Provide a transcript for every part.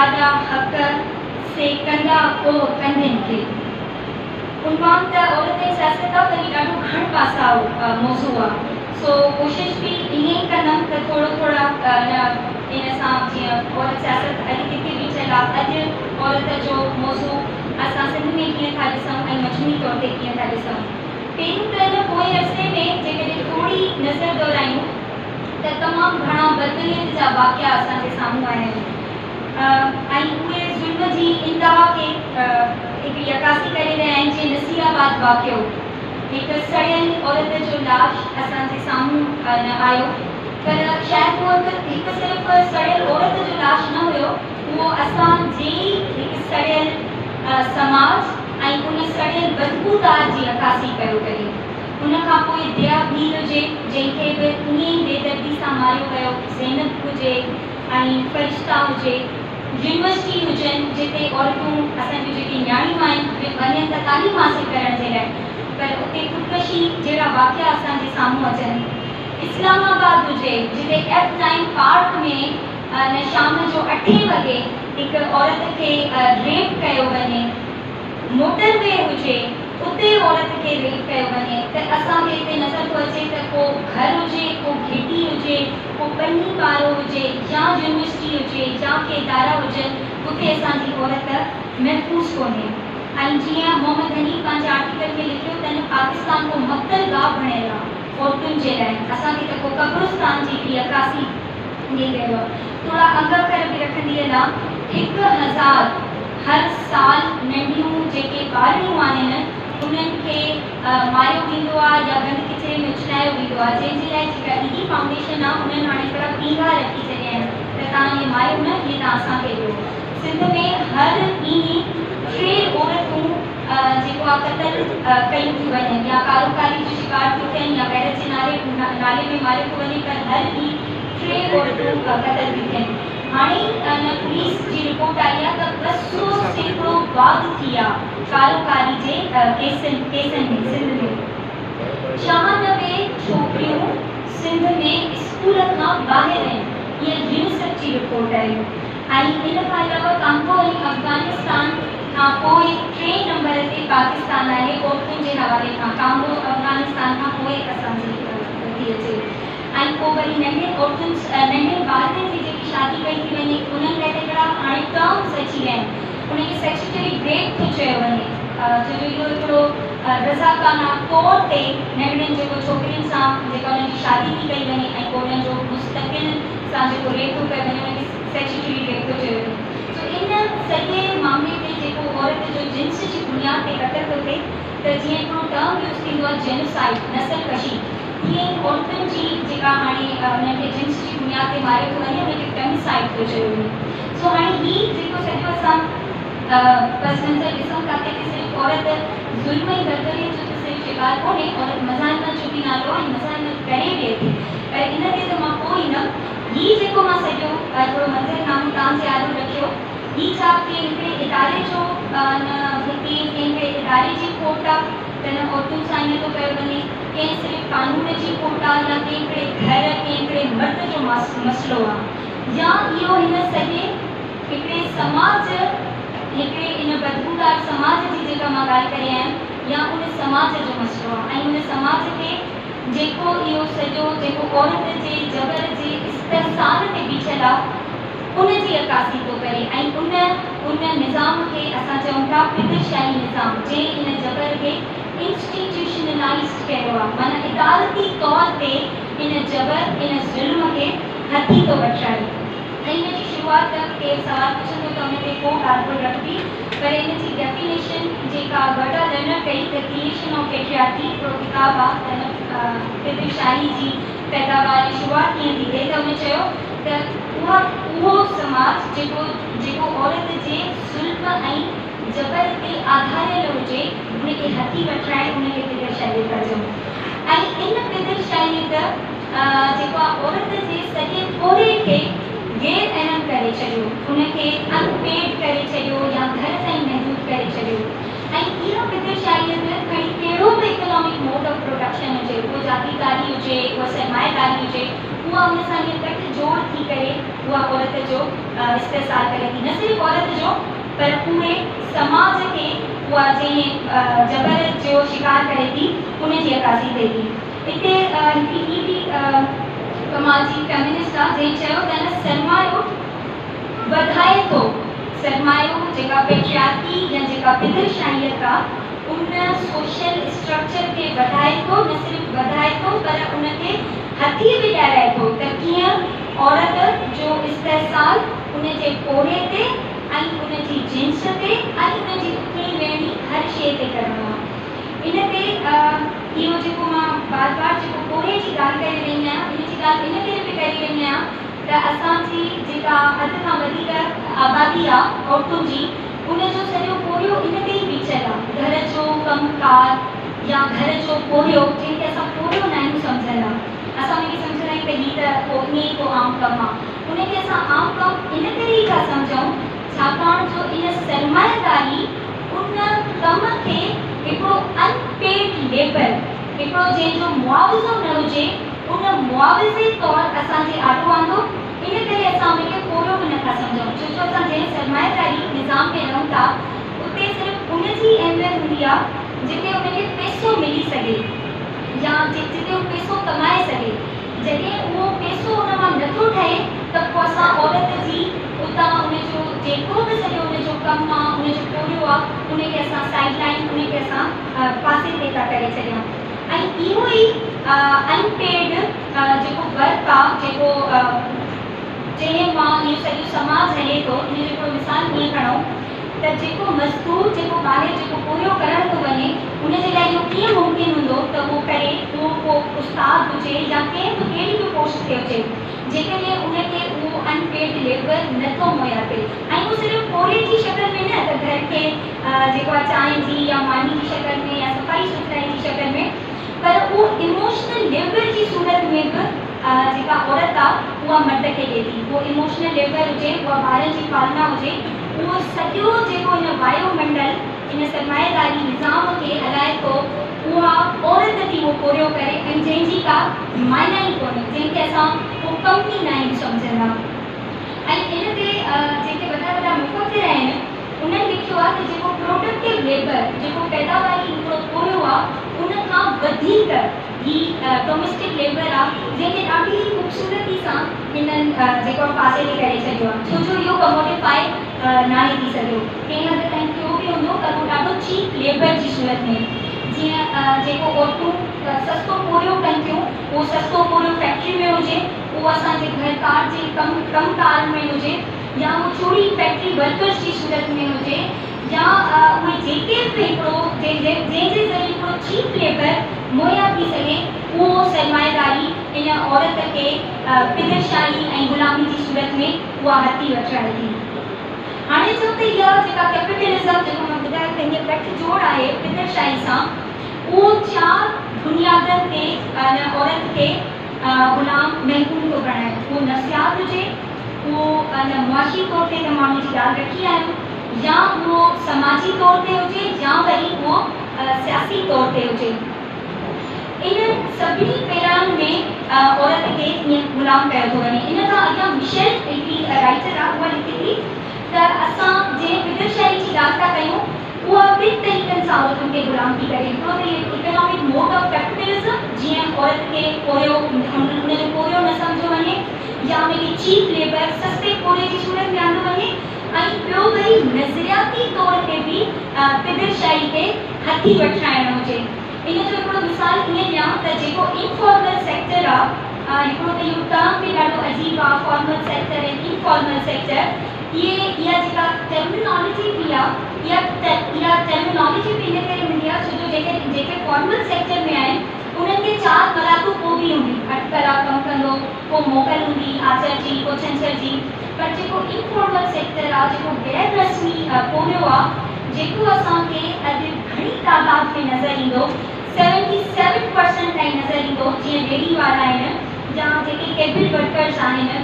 آڏا حق، سي ڪندا ڪوهه ڪنڌين کي. عنوان ته عورت ۽ سياست آ پر هي ڏاڍو گهڻ پاسائو موضوع آ، سو ڪوشش به ائين ئي ڪندم ته ٿورو ٿورا ان سان جيئن عورت سياست اڄ ڪٿي بيٺل آ، اڄ عورت جو موضوع اسان سنڌ ۾ ڪيئن ٿا ڏسون ۽ مجموعي طور تي ڪيئن ٿا ڏسون. پهريون ته ان پوئين عرصي ۾ جيڪڏهن ٿوري نظر دورائيون ته تمام گهڻا بربريت جا واقعا اسان جي سامهون آيا آهن ۽ اهي ظلم جي انتها کي هڪڙي عڪاسي ڪري رهيا آهن، جيئن نصير آباد واقعو، هڪ سڙيل عورت جو لاش اسان جي سامهون نه آيو، پر شايد اهو هڪ صرف سڙيل عورت جو لاش نه هيو، اهو اسان جي ئي هڪ سڙيل سماج ۽ ان سڙيل بدبودار جي عڪاسي پيو ڪري. ان کان پوء ديا ڀيل هجي، جنهن کي به ائين ئي بيدردي سان ماريو ويو، زينب هجي ۽ فرشتا هجي، يونيورسٽي هجن جتي عورتون اسان جون جيڪي نياڻيون آهن اهي وڃن ته تعليم حاصل ڪرڻ جي لاء، پر اتي خودڪشي جهڙا واقعا اسان جي سامهون اچن. اسلام آباد هجي جتي ايف نائين پارڪ ۾ شام جو اٺين وڳي هڪ عورت کي ريپ ڪيو وڃي. موٽر وي هجي اتي عورت کي ريپ ڪيو وڃي ته اسان کي هتي نظر ٿو اچي ته ڪو گهر هجي، ڪو گهٽي هجي، ڪو ٻني ٻارو هجي يا يونيورسٽي هجي يا ڪي ادارا هجن، اتي اسان جي عورت محفوظ ڪونهي. ۽ جيئن محمد حنيف پنهنجي آرٽيڪل ۾ لکيو ته نه پاڪستان ڪو مقتل گاهه بڻيل آ عورتن جي لاء، اسان کي ته ڪو قبرستان جي هڪڙي عڪاسي ڏئي رهيو آ. ٿورا انگ اکر به رکندي هلان، 1000 هر سال ننڍيون جيڪي ٻارڙيون آهن انهن کي ماريو ويندو آهي يا گند ڪچري ۾ اڇلايو ويندو آهي، جنهن جي لاء جيڪا ايڌي فائونڊيشن آهي انهن هاڻي هڪڙا پينگها رکي ڇڏيا آهن ته توهان اهي ماريو نه، اهي توهان اسان کي ڏيو. سنڌ ۾ هر ڏينهن 3 عورتون جيڪو آهي قتل ڪيون ٿيون وڃن يا ڪاروڪاري جو شڪار ٿيون ٿين يا غيرت جي نالي ۾ ماريو ٿو وڃي، پر هر ڏينهن 3 عورتون قتل ٿيون ٿين. هاڻي ئي نه پوليس جي رپورٽ آئي آ ته 200% واڌ ٿي آ ڪاروڪاري جي ڪيسن ڪيسن ۾ سنڌ ۾ 96 ڇوڪريون سنڌ ۾ اسڪول کان ٻاهر آهن، اها يونيسيف جي رپورٽ آهي. ۽ ان کان علاوه ڪانگو ۽ افغانستان کان پوء ٽئين نمبر تي پاڪستان آهي عورتن جي حوالي کان، ڪانگو افغانستان کان پوء اسان جي ٿي اچي. ۽ پوء وري ننڍين عورتن ننڍين ٻارڙين جي جيڪي شادي ڪئي ٿي وڃي انهن لاء ته هڪڙا هاڻي ٽرمز اچي ويا آهن، ان کي سيڪشوئلي ريپ ٿو چيو وڃي، ڇو جو اهو هڪڙو رضاڪانه طور تي ننڍڙين جيڪو ڇوڪرين سان جيڪا انهن جي شادي ٿي ڪئي وڃي ۽ پوء انهن جو مستقل سان جيڪو ريپ ٿو ڪيو وڃي ان کي سيڪشوئلي ريپ ٿو چيو وڃي. سو ان سڄي معاملي تي جيڪو عورت جو جنس جي بنياد تي قتل ٿو ٿئي ته جيئن هڪڙو ٽرم يوز ٿيندو آهي جينوسائيڊ، نسل ڪشي، تيئن ئي عورتن جي جيڪا هاڻي انهن کي جنس جي بنياد تي ماريو ٿو وڃي ان کي فيميسائيڊ ٿو چيو وڃي. سو هاڻي هي جيڪو سڄو اسان پس منظر ڏسون ٿا ته هتي صرف عورت ظلم ۽ بربريت جو ته صرف شڪار ڪونهي، عورت مزاحمت جو به نالو آهي ۽ مزاحمت ڪري به ٿي، پر ان تي ته مان پوء ايندم. هي جيڪو مان سڄو هڪڙو منظر نامو توهان جي آڏو رکيو، هي ڇا ڪنهن هڪڙي اداري جو نه هتي ڪنهن هڪڙي اداري جي کوٽ آ ته نه عورتن سان ائين ٿو ڪيو وڃي، ڪنهن صرف قانون جي کوٽ آ يا ڪنهن هڪڙي گهر ڪنهن هڪڙي مرد جو مسئلو آ يا اهو هن سڄي هڪڙي سماج هڪڙي ان بدبودار سماج جي جيڪا مان ڳالهه ڪري آيم يا ان سماج جو مسئلو آ ۽ ان سماج کي جيڪو اهو سڄو جيڪو عورت جي جبر جي استحصال تي بيٺل آ ان جي عڪاسي ٿو ڪري ۽ ان ان نظام کي اسان چئون ٿا پدرشاهي نظام جنهن ان جبر کي انسٽيٽيوشنلائيزڊ ڪيو آ، معنيٰ ادارتي طور تي ان جبر ان ظلم کي هٿي ٿو وٺرائي. ۽ ان جي شروعات ڪير سوال پڇندو ته ان تي ڪو ڳالهه ٻولهه رکبي، پر ان جي ڊيفينيشن جيڪا گرڊا لرنر ڪئي ته ڪريئيشن آف پيٽريارڪي هڪڙو ڪتاب آ ته ان پدرشاهي جي پيداوار ۽ شروعات ڪيئن ٿي ٿئي ته ان چيو ته اها اهو سماج جيڪو جيڪو عورت جي ظلم ۽ جبر تي آڌاريل هجي، ان کي هٿي وٺرائي ان کي پدرشاهيت ٿا چئون ۽ ان پدرشاهيت جيڪو آ عورت جي سڄي پورهيي کي غير اهم ڪري ڇڏيو، ان کي ان پيڊ ڪري ڇڏيو يا گهر تائين محدود ڪري ڇڏيو ۽ اها پدرشاهيت کڻي ڪهڙو به اڪنامڪ موڊ آف پروڊڪشن هجي، اهو جاگيرداري هجي، اها سرمائيداري هجي، उहा उन सां ईअं गठ जोड़ थी करे उहा औरत जो इस्तेसाल करे थी। न सिर्फ़ु औरत जो पर पूरे समाज खे उहा जंहिं जबर जो शिकार करे थी उनजी अक्कासी थिए थी। हिते हिकिड़ी हीअ बि कमाल जी फेमिनिस्ट आहे जंहिं चयो त न सरमायो वधाए थो, सरमायो जेका पेट्रियार्की या जेका पितृशाहीअत आहे उन सोशल स्ट्रक्चर खे वधाए थो, न सिर्फ़ु वधाए थो पर उनखे हथी बि ॾियाराए थो त कीअं औरत जो इस्तेसाल उनजे पोरे ते ऐं उनजी जिन्स ते ऐं उनजी उथणी वेहणी हर शइ ते करिणो आहे। इन ते इहो जेको मां बार बार जेको पोरे जी ॻाल्हि करे रही आहियाँ, इन जी ॻाल्हि इन करे बि करे रही आहियाँ त असांजी जेका अधु खां वधीक आबादी आहे औरतुनि जी, उनजो सॼो पोरियो इन ते ई बीठल आहे। घर जो कमु-कार या घर जो पोरियो जंहिंखे असां पोरियो न आहियूं सम्झंदा, असां हुनखे सम्झंदा आहियूं त हीअ त को ईअं ई को आम कमु आहे। उनखे असां आम कमु इन करे ई था सम्झूं छाकाणि जो इन सरमाएदारी उन कम खे हिकिड़ो अनपेड लेबर, हिकिड़ो जंहिंजो मुआवज़ो न हुजे, उन मुआवज़े तौरु असांजे आॾो आंदो। इन करे असां हुनखे पोरियो बि नथा सम्झूं, छो जो असां जंहिं सरमाएदारी निज़ाम में रहूं था उते सिर्फ़ु उनजी अहमियत हूंदी आहे जिते हुनखे पैसो मिली सघे या जिते हू पैसो कमाए सघे। जॾहिं उहो पैसो उन मां नथो ठहे त पोइ असां औरत जी उतां उनजो जेको बि सॼो उनजो कमु आहे, उनजो पोरियो आहे, उनखे असां साइड लाइन, उनखे असां पासे ते था करे छॾियूं। ऐं इहो ई अनपेड जेको वर्क आहे, जेको जंहिं मां इहो सॼो समाज हले थो, इन जो हिकिड़ो मिसाल ईअं खणो त जेको मज़दूर जेको ॿाहिरि जेको पोरियो करणु थो वञे उनजे लाइ इहो कीअं मुमकिन हूंदो त उहो करे, उहो को उस्ताद हुजे या कंहिं बि कहिड़ी बि पोस्ट ते हुजे, जेकॾहिं उनखे उहो अनपेड लेबर नथो मुहैया थिए। ऐं उहो सिर्फ़ु पोरिये जी शक्ल में न त घर खे जेको आहे चांहि जी या मानी जी शक्ल में या सफ़ाई सुथराई जी शक्ल में, पर उहो इमोशनल लेबर जी सूरत में बि जेका औरत आहे उहा मर्द खे ॾिए थी। उहो इमोशनल लेबर हुजे, उहा ॿारनि जी पालना हुजे, उहो सॼो जेको हिन वायुमंडल इन सरमाएदारी निज़ाम खे हलाए थो उहा औरत थी उहो पोरियो करे ऐं जंहिंजी का माना ई कोन्हे, जंहिंखे असां को कमु ई न आहियूं सम्झंदा। ऐं इन ते जेके वॾा वॾा मुफ़किर आहिनि उन्हनि लिखियो आहे त जेको प्रोडक्टिव लेबर, जेको पैदावारी हिकिड़ो पोरियो आहे, उन खां वधीक हीअ डोमेस्टिक लेबर आहे जंहिंखे ॾाढी ख़ूबसूरती सां हिननि जेको आहे पासे ते करे छॾियो आहे, छो जो इहो कमोडिफाई नाहे थी सघियो। कंहिं हद ताईं थियो बि हूंदो पर उहो ॾाढो चीप लेबर जी सूरत में, जीअं जेको औरतूं सस्तो पोरियो कनि थियूं, उहो सस्तो पोरियो फैक्ट्री में हुजे, उहो असांजे घर कार जे कम कार में हुजे, या उहो चूड़ी फैक्ट्री वर्कर्स जी सूरत में हुजे, या उहे जेके बि हिकिड़ो जंहिंजे ज़रिए हिकिड़ो चीप लेबर मुहैया थी सघे, उहो सरमाएदारी इन औरत खे पितृशाही ऐं ग़ुलामी जी सूरत में उहा हथी वठाए थी। हाणे चऊं त इहा जेका कैपिटलिज़म जेको मां ॿुधायो त हीअ गठ जोड़ आहे पितृशाही सां, उहो चारि बुनियादनि ते औरत खे ग़ुलाम महकूम थो बणाए। उहो नफ़्सियात हुजे, उहो मुआशी तौर ते त मां हुनजी ॻाल्हि रखी आहियूं, या उहो समाजी तौर ते हुजे, या वरी उहो सियासी तौर ते हुजे। इन सभिनी पैरानि में औरत खे ईअं ग़ुलाम कयो थो वञे। इन खां अॻियां मिशेल हिकिड़ी राइटर आहे, उहा लिखे थी त असां जंहिं पितृशाही जी ॻाल्हि था कयूं उहा ॿिनि तरीक़नि सां औरतुनि खे ग़ुलाम थी करे। हिकिड़ो त इहो इकोनॉमिक मोड ऑफ कैपिटलिज़म, जीअं औरत खे पोरियो हुनजो पोरियो न सम्झो वञे या हुनखे चीप लेबर सस्ते पोरिये जी सूरत में आंदो वञे, ऐं ॿियो वरी नज़रियाती तौर ते बि पितृशाही खे हथी वठाइणो हुजे। इन जो हिकिड़ो मिसाल ईअं ॾियां त जेको इनफॉर्मल सेक्टर आहे, हिकिड़ो त इहो टर्म बि ॾाढो अजीब आहे, फॉर्मल सेक्टर ऐं इनफॉर्मल सेक्टर, इहे इहा जेका टर्मिनोलॉजी बि आहे, इहा टर्मिनोलॉजी बि इन करे हूंदी आहे छो जो जेके जेके फॉर्मल सेक्टर में आहिनि उन्हनि खे 4 कलाकूं पोइ बि हूंदी, 8 कलाक कमु कंदो, पोइ मोकल हूंदी आचर जी, पोइ छंछर जी। पर जेको इनफॉर्मल सेक्टर आहे, जेको गैर रस्मी पोरियो आहे, जेको असांखे अॼु घणी तादाद में नज़र ईंदो, 77% ताईं नज़र ईंदो, जीअं रेड़ी वारा आहिनि या जेके केबल वर्कर्स आहिनि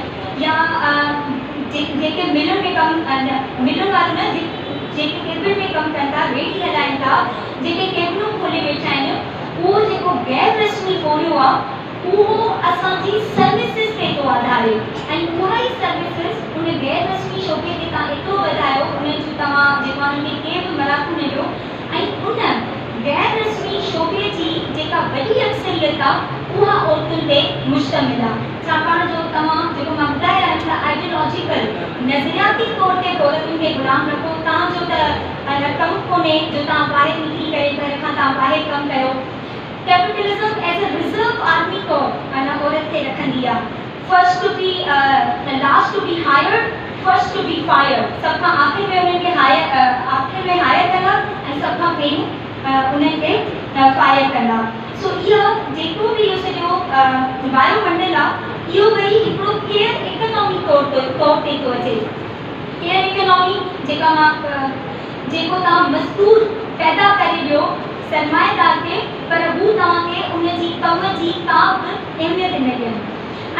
या जेके मिलुनि में कमु, मिलुनि वारो न, जेके केबल में कमु कनि था, रेड़ी हलाइनि था, जेके केबलूं खोले वेठा आहिनि, उहो जेको गैर रस्मी पोरियो आहे اهو اسان جي سروسز تي ٿو آڌاري ۽ اها ئي سروسز ان غير رسمي شعبي کي توهان ايترو وڌايو، انهن جون توهان جيڪو آهي انهن کي ڪي به مراعتون نه ڏيو ۽ ان غير رسمي شعبي جي جيڪا وڏي اڪثريت آ اها عورتن تي مشتمل آ. ڇاڪاڻ جو توهان جيڪو مان ٻڌائي آيم ته آئيڊيولاجيڪل، نظرياتي طور تي به عورتن کي غلام رکو، توهان جو ته ان ڪم ڪونهي جو توهان ٻاهر نڪري ڪري گهر کان توهان ٻاهر ڪم ڪيو. Capitalism as a reserve army طور ان عورت کي رکندي آ. First to be last to be hired first to be fired, سڀ کان آخر ۾ انهن کي هائر آخر ۾ هائر ڪندا ۽ سڀ کان پهريون انهن کي فائر ڪندا. سو اها جيڪو به اهو سڄو وايو منڊل آ اهو وري هڪڙو ڪيئر اڪانامي طور تي ٿو اچي. ڪيئر اڪانامي جيڪا مان جيڪو توهان مزدور پيدا ڪري ڏيو سرمائيدار کي پر هو توهان کي ان جي ڪم جي ڪا به اهميت نه ڏين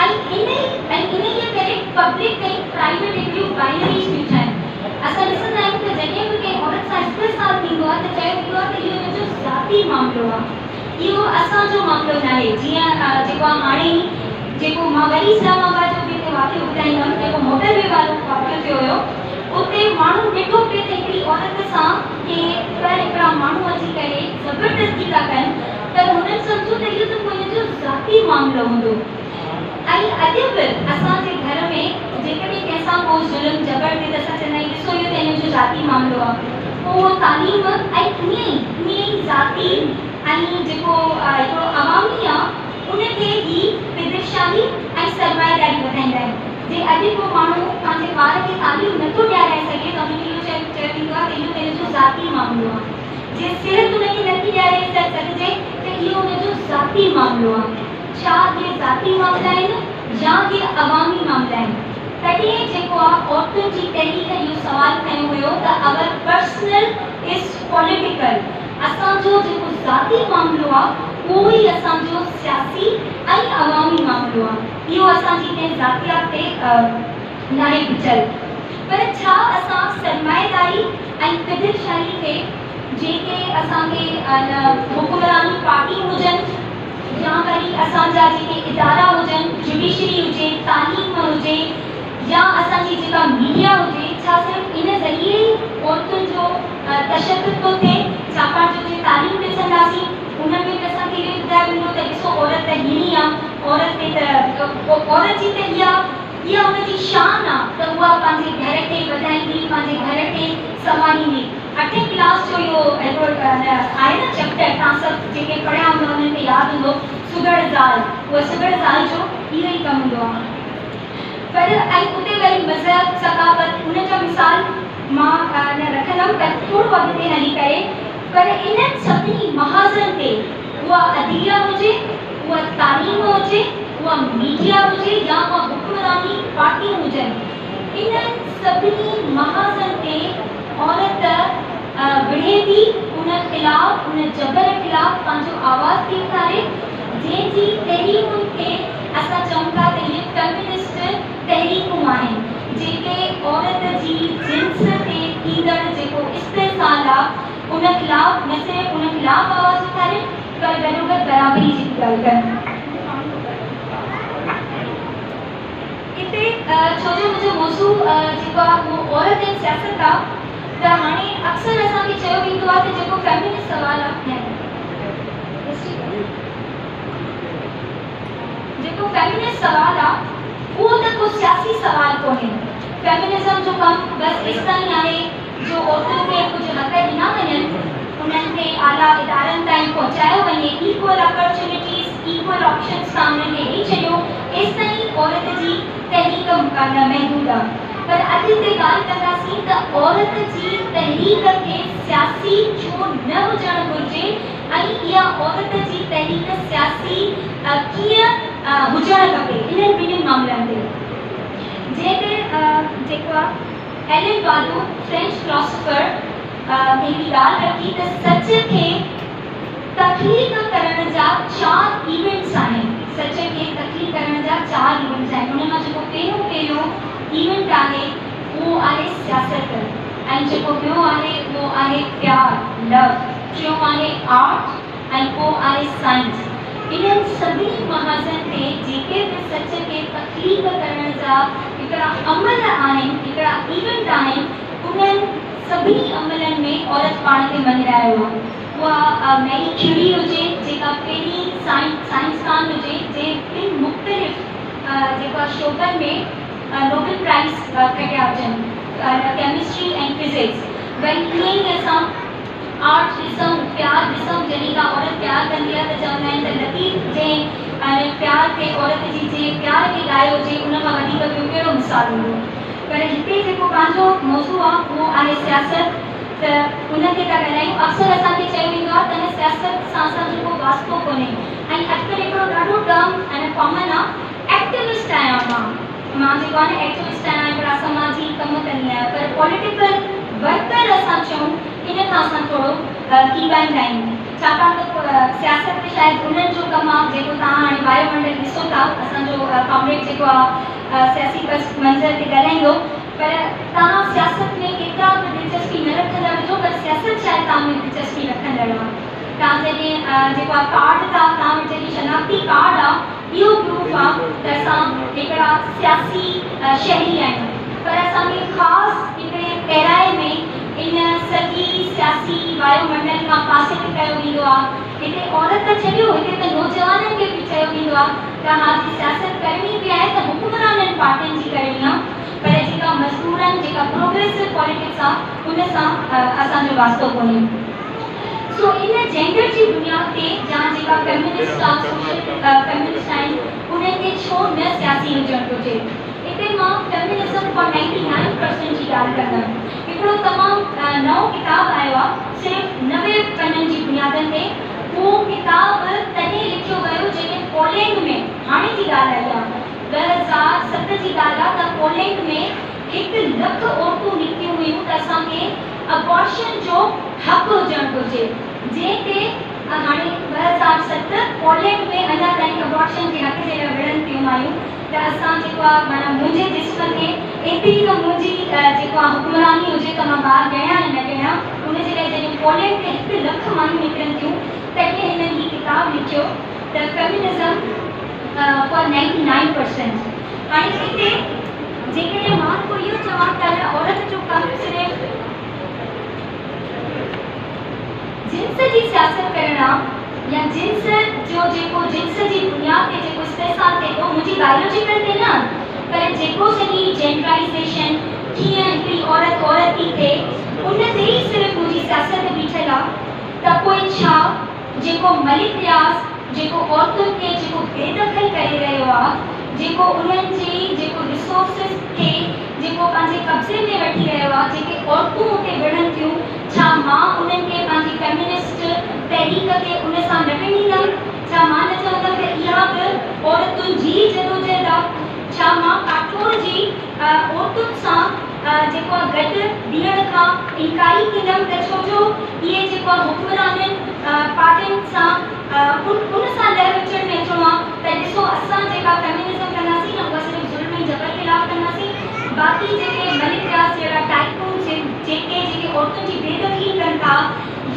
۽ انهي ۽ انهيء ڪري پبلڪ ۽ پرائيويٽ هڪڙيون بائنريز ٿيون ٺهن. اسان ڏسندا آهيون ته جڏهن به ڪنهن عورت سان استحصال ٿيندو آهي ته چيو ويندو آهي ته اهو هن جو ذاتي معاملو آهي، اهو اسان جو معاملو ناهي. جيئن جيڪو آهي هاڻي ئي جيڪو مان وري اسلام آباد جو به هتي واقعو ٻڌائيندم، جيڪو موٽر وي وارو واقعو ٿيو هيو، اتي ماڻهن ڏٺو پئي ته هڪڙي عورت سان ڪي ٻه هڪڙا ماڻهو اچي ڪري زبردستي ٿا ڪن، پر هنن سمجهيو ته اهو ته ڪو هن جو ذاتي معاملو هوندو. ۽ اڄ به اسان جي گهر ۾ جيڪڏهن ڪنهن سان ڪو ظلم جبر ٿئي ته اسان چوندا آهيون ڏسو اهو ته هن جو ذاتي معاملو آهي. پوء اهو تعليم ۽ ائين ئي ائين ئي ذاتي ۽ جيڪو هڪڙو عوامي آهي ان کي هي پدرشاهي ۽ سرمائيداري وڌائيندا آهن. جي اڄ ڪو ماڻهو پنهنجي ٻار کي تعليم نٿو ڏيارائي سگهي ته ان کي اهو چيو ويندو آهي ته اهو ته هن جو ذاتي معاملو آهي. جي صحت ان کي نٿي ڏياري سگهجي ته اهو ان جو ذاتي معاملو آهي. ڇا اهي ذاتي معاملا آهن يا اهي عوامي معاملا آهن؟ تڏهن جيڪو آ عورتن جي تحريڪ اهو سوال کنيو هيو ته اور پرسنل is political, اسان جو جيڪو ذاتي معاملو آ اهو ئي اسان جو سياسي ۽ عوامي معاملو آ، اهو اسان جي ڪنهن ذاتيات تي ناهي بيٺل. پر ڇا اسان سرمائيداري ۽ پدرشاهي کي جيڪي اسان کي حڪمراني پارٽيون هجن يا وري اسان جا جيڪي ادارا هجن، جڊيشري هجي، تعليم هجي يا اسان جي جيڪا ميڊيا هجي، ڇا صرف ان ذريعي ئي عورتن جو تشدد ٿو ٿئي؟ ڇاڪاڻ جو جي تعليم ڏسنداسين ان ۾ به اسان کي اهو ئي ٻڌايو ويندو ته ڏسو عورت ته هيڻي آ، عورت تي ته عورت جي ته اها اها ان جي شان آ ته اها پنهنجي گهر کي وڌائيندي، پنهنجي گهر کي سنواريندي. اٺين ڪلاس جو اهو هڪڙو آهي نه چيپٽر، توهان سڀ جيڪي پڙهيا هوندا انهن کي ياد هوندو، سگهڙ زال، اها سگهڙ زال جو اهو ئي ڪم هوندو آ. پر ۽ اتي وري مذهب، ثقافت ان جا مثال مان نه رکندم پر ٿورو اڳتي هلي ڪري پر انهن سڀني محاذن تي اها عدليه هجي، اها تعليم هجي، اها ميڊيا هجي يا اها حڪمراني پارٽيون هجن، انهن سڀني محاذن تي عورت وڙهي ٿي، ان خلاف، ان جبر خلاف پنهنجو آواز ٿي اٿاري، جنهن جي تحريڪن کي اسان چئون ٿا ته اهي فيمنسٽ تحريڪون آهن، جيڪي عورت جي جنس تي ٿيندڙ جيڪو استحصال آ، ان خلاف نه صرف ان خلاف آواز اٿارين پر گڏوگڏ برابري جي به ڳالهه ڪن. هتي ڇو جو منهنجو موضوع جيڪو آ اهو عورت ۽ سياست آ ته هاڻي اڪثر اسان کي چيو ويندو آ ته جيڪو فيمنسٽ سوال آ نه جيڪو فيمنسٽ سوال آ اهو ته ڪو سياسي سوال ڪونهي. فيمنزم جو ڪم بس ايستائين آهي جو عورتن کي ڪجهه حق ڏنا وڃن، انهن کي اعليٰ ادارن تائين پهچايو وڃي، ايڪول اپرچونٽيز، ايڪول آپشنز تان انهن کي ڏئي ڇڏيو، ايستائين عورت جي تحريڪ محدود آ. پر اڄ هتي ڳالهه ڪنداسين ته عورت جي تحريڪ کي سياسي ڇو نه هجڻ گهرجي ۽ اها عورت جي تحريڪ سياسي ڪيئن هجڻ کپي انهن ٻنهين معاملن تي. جنهن تي جيڪو آ. ايلن بادو فرينچ فلاسافر هڪڙي ڳالهه رکي ته سچ کي تخليق ڪرڻ جا چار ايونٽس آهن. سچ کي تخليق ڪرڻ جا چار ايونٽس آهن. انهن مان جيڪو پهريون پهريون ايونٽ آهي اهو آهي سياست ۽ جيڪو ٻيو آهي اهو آهي پيار، Love، ٽيون آهي آرٽ ۽ پوء آهي سائنس. انهن سڀني محاذن تي جيڪي به سچ کي تخليق ڪرڻ جا هڪڙا عمل آهن، هڪڙا ايونٽ آهن، انهن سڀني عملن ۾ عورت پاڻ کي مڃرايو آهي. اها ميري ڪيوري هجي، جيڪا پهرين سائنسدان هجي، جنهن ٻن مختلف جيڪو آهي شعبن ۾ نوبل پرائز کٽيا هجن، ڪيمسٽري ۽ فزڪس. وري ائين ئي اسان آرٽ ڏسون، پيار ڏسون، جڏهن ڪا عورت پيار ڪندي آهي ته چوندا آهن ته لطيف جنهن پيار کي عورت جي جنهن پيار کي ڳايو هجي، ان کان وڌيڪ ٻيو ڪهڙو مثال هوندو. پر هتي جيڪو پنهنجو موضوع آهي اهو آهي سياست، ته ان تي ٿا ڳالهايون. اڪثر اسان کي چيو ويندو آهي ته نه سياست سان اسان جو ڪو واسطو ڪونهي، ۽ اڄڪلهه هڪڙو ڏاڍو ٽرم ۽ ڪامن آهي، ايڪٽوسٽ آهيان مان، مان جيڪو آهي نه ايڪٽوسٽ آهيان، هڪڙا سماجي ڪم ڪندي آهيان، پر پوليٽيڪل ورڪر اسان چئون ان کان اسان ٿورو ڪيٻائيندا آهيون، ڇاڪاڻ ته سياست ۾ شايد انهن جو ڪم آهي جيڪو توهان هاڻي وايو منڊل ڏسو ٿا، اسان جو ڪامريڊ جيڪو آهي سياسي پس منظر تي ڳالهائيندو، پر توهان سياست ۾ ڪيترا به دلچسپي نه رکندڙ هجو، پر سياست شايد توهان ۾ دلچسپي رکندڙ آهي. توهان جڏهن جيڪو آهي ڪارڊ ٿا، توهان وٽ جڏهن شناختي ڪارڊ آهي، اهو پروف آ ته اسان هڪڙا سياسي شهري آهيون، پر اسان کي خاص هڪڙي پيرائي ۾ ان سڄي سياسي وايو منڊل کان پاسي تي ڪيو ويندو آ. هتي عورت ته ڇڏيو، هتي ته نوجوانن کي به چيو ويندو آ ته ها جي سياست ڪرڻي به آهي ته حڪمرانن پارٽين جي ڪرڻي آ، پر جيڪا مزدورن جيڪا پروگريسو پاليٽڪس آ ان سان اسان جو واسطو ڪونهي. سو ان جينڊر جي بنياد تي جا جيڪا فيمنسٽ آ، سوشل فيمنسٽ آهن، انهن کي ڇو نه سياسي هجڻ گهرجي. هتي مان فيمنزم فار 99% جي ڳالهه ڪندم. هڪڙو تمام نئون ڪتاب آيو آ، صرف 90 پنن جي بنيادن تي. اهو ڪتاب تڏهن لکيو ويو جڏهن پولينڊ ۾، هاڻي جي ڳالهه آئي آ، 2007 جي ڳالهه آ ته پولينڊ ۾ 1 لک عورتون نڪتيون هيون ته اسان کي ابارشن جو حق هجڻ گهرجي، جنهن تي هاڻي 2007 پولينڊ ۾ اڃا تائين ابارشن جي حق جي لاء وڙهن پيون مايون ته اسان جيڪو آ معنيٰ منهنجي جسم کي ايتري ته منهنجي جيڪو آ حڪمراني هجي ته مان ٻار ڄڻيان يا نه ڄڻيان، ان جي لاء جڏهن پولينڊ ۾ 1 لک مايون نڪرن ٿيون تڏهن هنن هي ڪتاب لکيو ته فيمنزم فار 99%. هاڻي هتي جيڪڏهن مان رڳو اهو چوان ته عورت جو ڪم صرف جنس جي سياست ڪرڻ آ يا جنس جو جيڪو جنس جي بنياد تي جيڪو استحصال ٿئي ٿو، منهنجي بائيولوجيڪل تي نه، پر جيڪو سڄي جينڊرائيزيشن، ڪيئن هڪڙي عورت عورت ٿي ٿئي، ان تي ئي صرف منهنجي سياست بيٺل آ، ته پوء ڇا جيڪو ملڪ رياض جيڪو عورتن کي جيڪو بي دخل ڪري رهيو آ، جيڪو انهن جي جيڪو ريسورسز کي جيڪو پنهنجي قبضي ۾ وٺي رهيو آ، جيڪي عورتون اتي وڙهن ٿيون، ڇا مان انهن کي پنهنجي فيمنسٽ تحريڪ کي ان سان نه ڳنڍيندم؟ ڇا مان نه چوندم ته اها به عورتن جي ئي جدوجهد آ؟ ڇا مان ڪاٺوڙ جي عورتن سان جيڪو آ گڏ بيهڻ کان انڪاري ٿيندم ته ڇو جو اهي جيڪو آ حڪمرانن پارٽين سان ان سان لهه وچڙ ۾ اچڻو آ ته ڏسو اسان جيڪا فيمنزم ڪنداسين نه اها صرف ظلم ۽ جبر خلاف ڪنداسين، باقي جيڪي ملڪ رياض جهڙا ٽائيڪون جيڪي جيڪي عورتن جي بي دخلي ڪن ٿا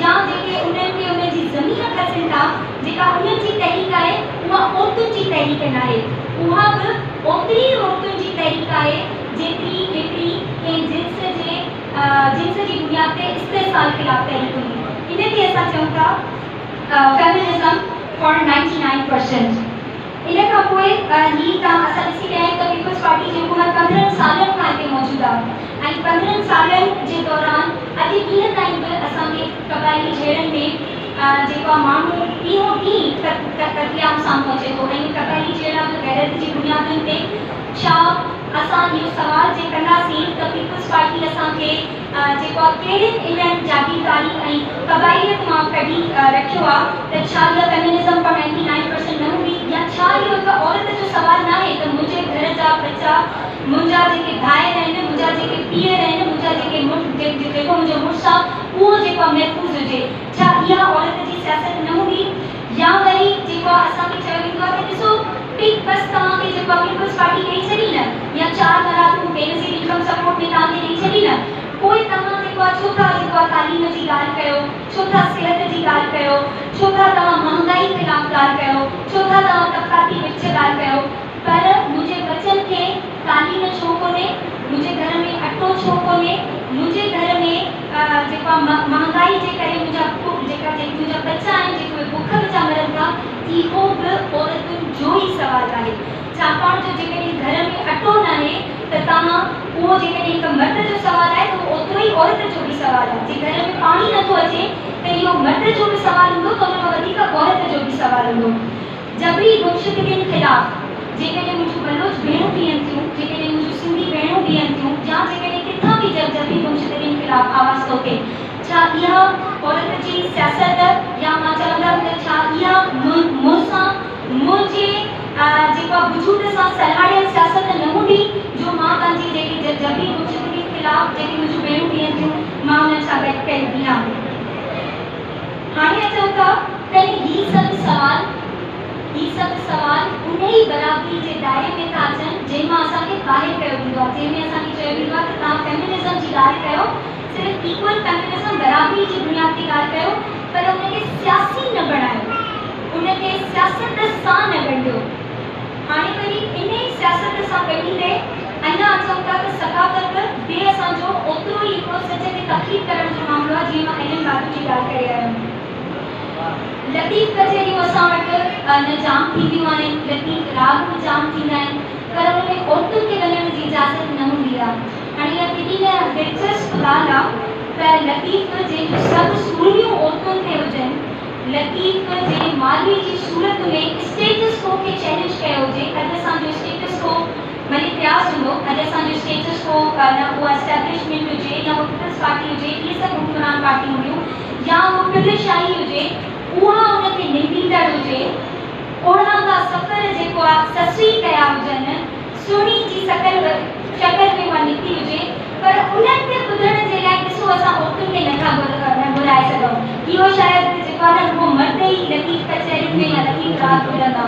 يا جيڪي انهن کي انهن جي زمين کسين ٿا، جيڪا انهن جي تحريڪ آهي اها عورتن جي تحريڪ ناهي، اها به اوتري ئي عورتن جي تحريڪ آهي جيتري هڪڙي ڪنهن جنس جي جنس جي بنياد تي استحصال خلاف تحريڪ هوندي. ان کي اسان چئون ٿا فيمنزم فار 99%. ان کان پوء هي تان اسان ڏسي رهيا آهيون ته پيپلز پارٽي جي حڪومت 15 سالن کان هتي موجود آهي ۽ 15 سالن جي دوران اڄ ڏينهن تائين به اسان کي قبائلي جهيڙن ۾ جيڪو آهي ماڻهو ڏينهون ڏينهن قتل عام سامهون اچي ٿو ۽ قبائلي جهيڙا به غيرت جي بنيادن تي. ڇا اسان اهو سوال جي ڪنداسين ته پيپلز پارٽي اسان کي جيڪو آ ڪهڙين انهن جاگيرداري ۽ قبائليت مان ڪڍي رکيو آ ته ڇا اها فيمنزم فار 99% نه هوندي يا ڇا اهو هڪ عورت جو سوال ناهي ته منهنجي گهر جا ٻچا، منهنجا جيڪي ڀائر آهن، منهنجا جيڪي پيئر آهن، منهنجا جيڪي جيڪو منهنجو مڙس آ اهو جيڪو آ محفوظ هجي، ڇا اها عورت جي سياست نه هوندي؟ يا وري جيڪو آ اسان کي چيو ويندو آ ته ڏسو پيڪ بس توهان کي جيڪو آ پيپلز پارٽي ڏئي ڇڏي نه يا چار مراعتون بينظير انڪم سپورٽ ۾ توهان کي ڏئي ڇڏي نه پوء توهان جيڪو آ ڇو ٿا جيڪو آ تعليم جي ڳالهه ڪيو، ڇو ٿا صحت جي ڳالهه ڪيو، ڇو ٿا توهان مهانگائي خلاف ڳالهه ڪيو، ڇو ڪونهي، منهنجي گهر ۾ جيڪو آهي مهانگائي جي ڪري منهنجا جيڪا جيڪي منهنجا ٻچا آهن جيڪي اهي بک وچان مرن ٿا، اهو به عورتن جو ئي سوال آهي. ڇاڪاڻ جو جيڪڏهن گهر ۾ اٽو ناهي ته توهان اهو جيڪڏهن هڪ مرد جو سوال آهي ته اهو اوترو ئي عورت جو به سوال آهي. جي گهر ۾ پاڻي نٿو اچي ته اهو مرد جو به سوال هوندو ته ان کان وڌيڪ عورت جو به سوال هوندو. جبري گمشدگين خلاف جيڪڏهن منهنجون بلوچ ڀيڻون بيهن ٿيون، جيڪڏهن منهنجون سنڌي ڀيڻون بيهن ٿيون يا جيڪڏهن ڪٿان به جبري گمشدگين خلاف آواز ٿو اٿي، ڇا اها عورت جي سياست يا مان چوندم ته ڇا اها مون سان منهنجي جيڪو آهي وجود سان سلهاڙيل سياست نه هوندي جو مان پنهنجي جيڪي جبري گمشدگين خلاف جيڪي منهنجون ڀيڻون بيهن ٿيون مان انهن سان گڏ ڪري بيهان. هاڻي اچون ٿا تڏهن هي سڀ سوال هي سڀ سوال انهي برابري جي دائري ۾ ٿا اچن جنهن مان اسان کي ٻاهر ڪيو ويندو آهي، جنهن ۾ اسان کي چيو ويندو آهي ته توهان فيمنزم جي ڳالهه ڪيو، صرف ايڪول فيمنزم برابري جي بنياد تي ڳالهه ڪيو پر ان کي سياسي نه بڻايو، ان کي سياست سان نه ڳنڍيو. هاڻي وري انهي سياست سان ڳنڍيندي اڃا اچون ٿا ته ثقافت به اسان جو اوترو ئي هڪڙو سچ کي تخليق ڪرڻ جو معاملو آهي جيئن مان ايلن بادو جي ڳالهه ڪري آيو هيم. لطيف ڪچهريون اسان وٽ نه جام ٿينديون آهن، لطيف راڳ به جام ٿيندا آهن پر ان ۾ عورتن کي وڃڻ جي اجازت نه هوندي آهي. هاڻي اها ڪيڏي نه دلچسپ ڳالهه آهي ته لطيف جنهن جون سڀ سورميون عورتن تي هجن، لطيف جي ماروي جي صورت ۾ اسٽيٽس ڪو کي چئلينج ڪيو هجي، اڄ اسان جو اسٽيٽس ڪو ملڪ رياض هوندو، اڄ اسان جو اسٽيٽس ڪو نه اها اسٽيبلشمينٽ هجي نه اها پيپلز پارٽي هجي، اهي سڀ حڪمران پارٽيون هونديون يا اهو پدر شاهي هجي، اها ان کي ننديندڙ هجي، اوڙاهه سفر جيڪو آ سسئي ڪيا هجن، سهڻي جي سڪل شڪل ۾ اها نڪتي هجي، پر انهن کي ٻڌڻ جي لاء ڏسو اسان عورتن کي نٿا گهرائي سگهون. اهو شايد جيڪو آهي نه رڳو مرد ئي لطيف ڪچهرين ۾ يا لطيف راڳ ٻڌندا.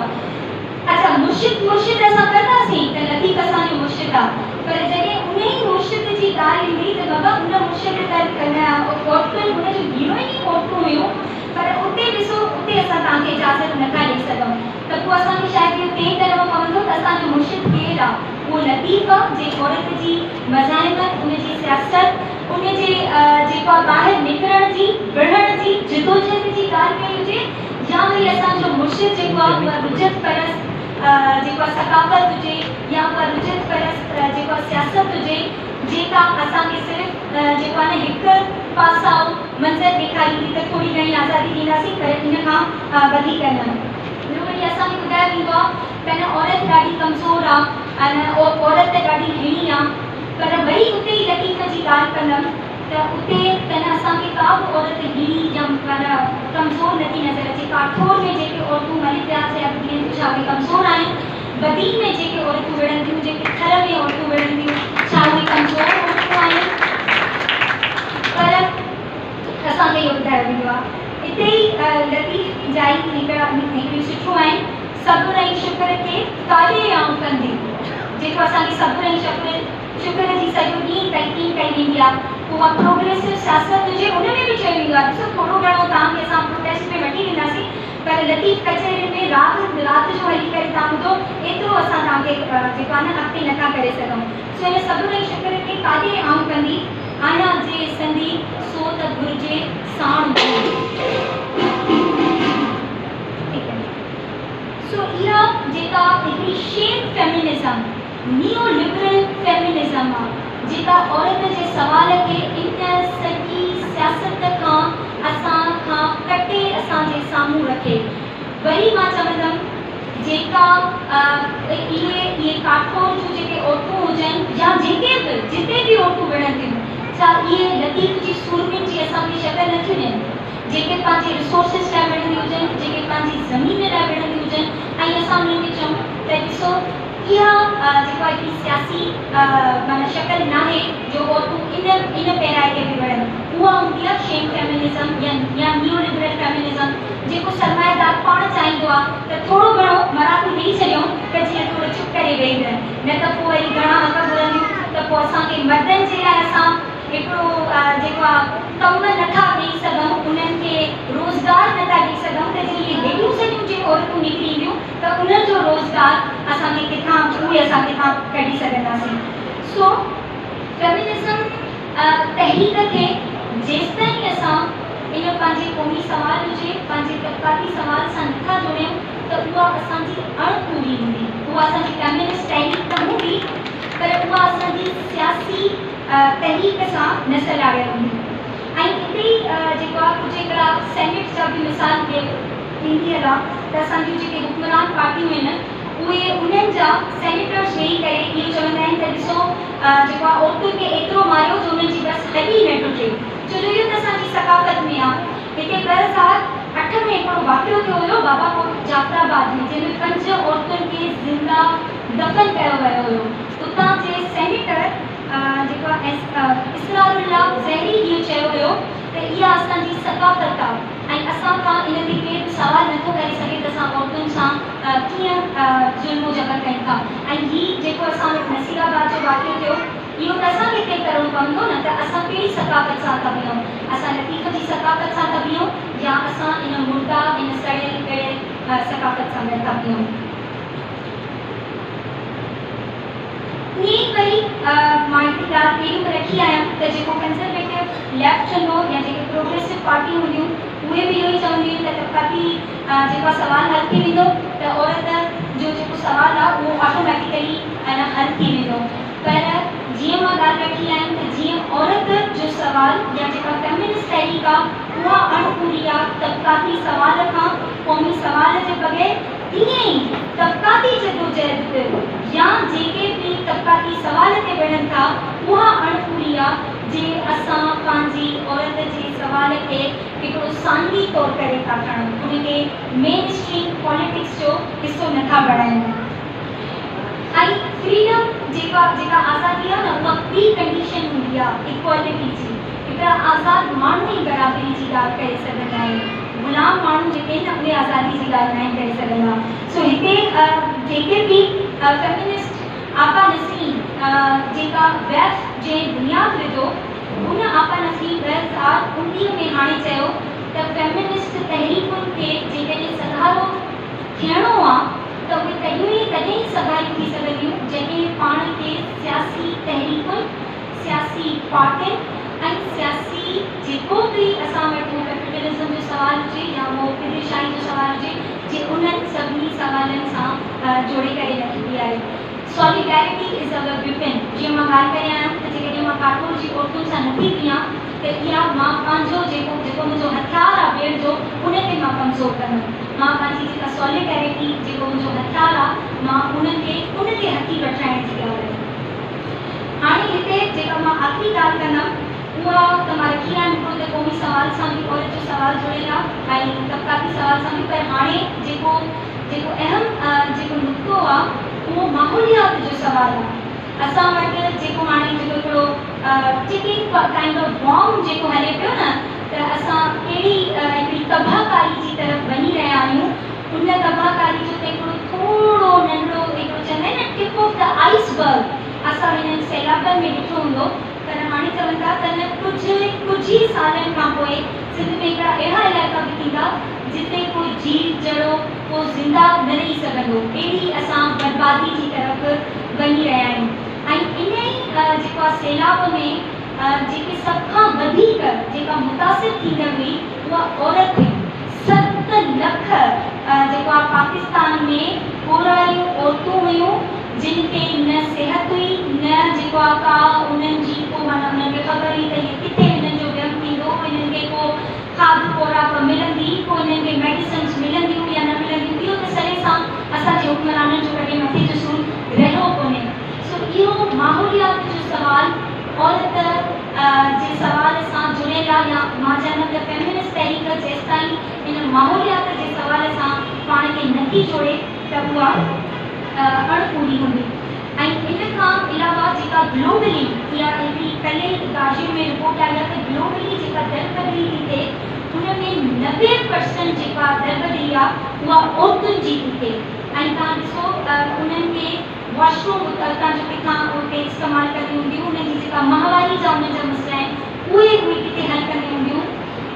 اڇا مرشد مرشد اسان ڪنداسين ته لطيف اسان جو مرشد آ، پر جڏهن انهي مرشد جي ڳالهه ايندي ته بابا ان مرشد ته عورتن ان جون هيروئن ئي عورتون هيون، پر اتي ڏسو اتي اسان توهان کي اجازت نٿا ڏئي سگهون. ته پوء اسان کي شايد اهو طئي ڪرڻو پوندو ته اسان جو مرشد ڪير آ؟ اهو لطيف آ، جنهن عورت جي مزاحمت، ان جي سياست، ان جي جيڪو آ ٻاهر نڪرڻ جي، وڙهڻ جي، جدوجهد جي ڳالهه ڪئي هجي يا وري اسان جو مرشد جيڪو آ اها رجعت پرست جيڪو آ ثقافت هجي يا اها رجعت پرست جيڪو آ سياست هجي جيڪا اسان کي صرف جيڪو آ نه هڪ پاسائو منظر ڏيکاريندي ته ٿوري گهڻي آزادي ڏينداسين پر ان کان وڌيڪ نه. ٻيو وري اسان کي ٻڌايو ويندو آ ته نه عورت ڏاڍي ڪمزور آ ۽ نه عورت ته ڏاڍي هيڻي آ پر وري اتي ئي لطيف جي ڳالهه ڪندم ته اتي ته نه اسان کي ڪا به عورت هيڻي يا معنيٰ ڪمزور نٿي نظر اچي. ڪاٺور ۾ جيڪي عورتون ملڪ رياض جا به ٿين ٿيون ڇا اهي ڪمزور آهن؟ بدين ۾ جيڪي عورتون وڙهن ٿيون، جيڪي ٿر ۾ عورتون وڙهن ٿيون ڇا اهي ڪمزور عورتون آهن؟ پر اسان کي اهو ٻڌايو ويندو آهي. اتي ئي لطيف جا ئي هڪڙا هڪڙيون سٽون آهن، صبر ۽ شڪر کي ڪاڏي آئون ڪندي. جيڪو اسان کي صبر ۽ شڪر شڪر جي سڄو ڏينهن تلقين ڪئي ويندي آهي، اها پروگريسو سياست هجي ان ۾ به چيو ويندو آهي ڏسو ٿورو گهڻو توهان کي اسان پروٽيسٽ ۾ وٺي وينداسين پر لطيف ڪچهرين ۾ راڳ رات جو هلي ڪري توهان ٻڌو ايترو اسان توهان کي جيڪو آهي نه اڳتي نٿا ڪري سگهون. سو ان صبر ۽ شڪر کي ڪاڏي آئون ڪندي آهيان جي سندي سو ته گهرجي ساڻ ٻول. سو اها جيڪا هڪڙي shame feminism, neo liberal feminism آ جيڪا عورت جي سوال کي ان سڄي سياست کان اسان کان ڪٽي اسان جي سامهون رکي. وري مان چوندم جيڪا اهي اهي ڪاٺور جون جيڪي عورتون هجن يا جيڪي به جتي به عورتون وڙهن ٿيون ڇا اهي لطيف جي سورمين جي اسان کي شڪل نٿيون ڏين؟ جيڪي پنهنجي ريسورسز لاء وڙهنديون هجن، جيڪي پنهنجي زمين لاء وڙهنديون هجن ۽ اسان انهن کي چئون ته ڏسو اها جيڪو آهي هڪڙي سياسي معنيٰ شڪل ناهي جو عورتون ان ان پيرائي تي به وڙهن. اها هوندي آهي شيم فيمنزم يا يا نيو لبرل فيمنزم جيڪو سرمائيدار پاڻ چاهيندو آهي ته ٿورو گهڻو مراعتون ڏئي ڇڏيون ته جيئن ٿورو چپ ڪري ويهي رهن نه ته پوء وري گهڻا حق گهرنديون ته پوء اسان کي مردن جي لاء اسان هڪڙو جيڪو آ ڪم نٿا ڏئي سگهون انهن کي روزگار نٿا ڏئي سگهون ته جي اهي هيڏيون سڄيون جي عورتون نڪري اينديون ته انهن جو روزگار اسان کي ڪٿان اهي اسان ڪٿان ڪڍي سگهنداسين. سو فيمنزم تحريڪ کي جيستائين اسان ان پنهنجي قومي سوال هجي، پنهنجي طبقاتي سوال سان نٿا جوڙيون ته اها اسان جي اڻپوري هوندي. اها اسان جي فيمنسٽ تحريڪ ته هوندي، پر اها اسان جي سياسي تحريڪ سان نه سلهاڙيل هوندي. ۽ هتي ئي جيڪو آهي ڪجهه هڪڙا سينيٽ جا به مثال ڏيندي هلان ته اسان جون جيڪي حڪمران پارٽيون آهن اهي انهن جا سينيٽرز ويهي ڪري اهو چوندا آهن ته ڏسو جيڪو آهي عورتن کي ايترو ماريو جو انهن جي بس هڏي نه ٽٽي، ڇو جو اهو ته اسان جي ثقافت ۾ آهي. هتي 2008 ۾ هڪڙو واقعو ٿيو هيو بابا ڪوٽ جعفر آباد ۾ جنهن ۾ 5 عورتن کي زنده دفن ڪيو ويو هيو. اتان جي سينيٽر جيڪو آهي اسرار الله زهري اهو چيو هيو ته اها اسان جي ثقافت آهي ۽ اسان کان ان تي ڪير به سوال نٿو ڪري سگهي ته اسان عورتن سان ڪيئن ظلم و جبر ڪيون ٿا. ۽ هي جيڪو اسان وٽ نصير آباد جو واقعو ٿيو اهو ته اسان کي طئي ڪرڻو پوندو نه ته اسان ڪهڙي ثقافت سان ٿا بيهون، اسان لطيف جي ثقافت سان ٿا بيهون يا اسان ان مرده ان سڙيل ڳڙيل ثقافت سان گڏ ٿا بيهون. ائين ئي وري مان هڪڙي ڳالهه پهريون به رکي آيم ته جيڪو ڪنزرويٽو ليفٽ هوندو يا جيڪي پروگريسو پارٽيون هونديون اهي به اهو ئي چونديون ته طبقاتي جيڪو آهي سوال حل ٿي ويندو ته عورت جو جيڪو سوال آهي اهو آٽوميٽيڪلي حل ٿي ويندو. پر جيئن مان ڳالهه رکي آيم ته جيئن عورت جو سوال يا جيڪا فيمنسٽ تحريڪ آهي اها اڻپوري آهي طبقاتي سوال کان قومي سوال جي بغير، تيئن ئي طبقاتي جدوجهد به يا جيڪي به طبقاتي سوال تي وڙهن ٿا اها اڻپوري آ جي اسان پنهنجي عورت جي سوال کي هڪڙو ثانوي طور ڪري ٿا کڻون، ان کي مين اسٽريم پاليٽڪس جو حصو نٿا بڻايون. ۽ فريڊم جيڪا جيڪا آزادي آ نه اها پري ڪنڊيشن هوندي آ ايڪوالٽي جي. هڪڙا آزاد ماڻهو ئي برابري جي ڳالهه ڪري سگهندا آهن، غلام ماڻهو جيڪي آهن نه اهي آزادي جي ڳالهه ناهن ڪري سگهندا. سو هتي جيڪي به فيمنسٽ آپا نسرين جيڪا ويف جنهن بنياد وڌو ان آپا نسرين 2019 ۾ هاڻي چيو ته فيمنسٽ تحريڪن کي جيڪڏهن سگهارو ٿيڻو آ ته اهي تڏهن ئي تڏهن ئي سگهاريون ٿي سگهنديون جڏهن پاڻ کي سياسي تحريڪن، سياسي پارٽين ۽ سياسي جيڪو به اسان وٽ اهو ڪيپيٽلزم جو سوال هجي يا اهو پدرشاهي جو سوال هجي جي انهن سڀني سوالن سان جوڙي ڪري رکي بيهاري. سوليڊارٽي از اور ويپن جيئن مان ڳالهه ڪري آيم ته جيڪڏهن مان ڪاٺوڙ جي عورتن سان نٿي بيهان ته اها مان پنهنجو جيڪو جيڪو منهنجو هٿيار آ ويڙهه جو ان کي مان ڪمزور ڪندم. مان پنهنجي جيڪا سوليڊارٽي جيڪو منهنجو هٿيار آ مان ان کي ان کي هٿي وٺرائڻ جي ڳالهه آهي. هاڻي هتي جيڪا مان آخري ڳالهه ڪندم اها ته مان رکي آيم هڪڙو ته قومي سوال سان به عورت جو سوال جڙيل آ ۽ طبقاتي سوال سان به پر هاڻي جيڪو جيڪو اهم جيڪو نقطو آ اهو ماحوليات جو سوال آ. اسان وٽ جيڪو هاڻي جيڪو هڪڙو ٽڪنگ ڪائنڊ آف بام جيڪو هلي پيو نه ته اسان ڪهڙي هڪڙي تباهڪاري جي طرف وڃي رهيا آهيون ان تباهڪاري جو ته هڪڙو ٿورو ننڍڙو هڪڙو چوندا آهن نه ٽپ آف the ice برگ اسان هنن سيلابن ۾ ڏٺو هوندو پر هاڻي چون ٿا ته نه ڪجهه ڪجهه ئي سالن کان پوء سنڌ ۾ هڪڙا اهڙا علائقا به ٿيندا جتي ڪو جيو جڙو ڪو زنده نه رهي سگهندو اهڙي اسان بربادي جي طرف وڃي رهيا آهيون ۽ ان ئي جيڪو آهي سيلاب ۾ جيڪي سڀ کان وڌيڪ جيڪا متاثر ٿيندڙ هئي اها عورت هئي. 7 لک جيڪو آهي پاڪستان ۾ ڪوراريون عورتون هيون جن کي نه صحت هئي نه جيڪو آهي ڪا انهن جي ڪو معنيٰ انهن کي خبر هئي ته هي ڪٿي هنن جو ويم ٿيندو انهن کي ڪو کاڌ خوراڪ ملندي ڪو انهن کي ميڊيسنس ملنديون يا نه ملنديون اهو ته سري سان اسان جي حڪمرانن جو ڪڏهن مٿي جو سور رهيو ڪونهي. سو اهو ماحوليات جو سوال عورت جي سوال سان جڙيل آ يا مان چوندم ته فيمنسٽ تحريڪ جيستائين ان ماحوليات جي سوال سان پاڻ کي نٿي جوڙي ته اها اڻپوري هوندي ۽ ان کان علاوه جيڪا گلوبلي اها هڪڙي ڪلهه ئي گارجين ۾ رپورٽ آئي آ ته گلوبلي جيڪا دربدري ٿي ٿئي ان ۾ 90% جيڪا دربدري آ اها عورتن جي ٿي ٿئي ۽ توهان ڏسو انهن کي واش روم اتان جو ڪٿان اتي استعمال ڪنديون هونديون، انهن جي جيڪا ماهواري جا انهن جا مسئلا آهن اهي اهي ڪٿي حل ڪنديون هونديون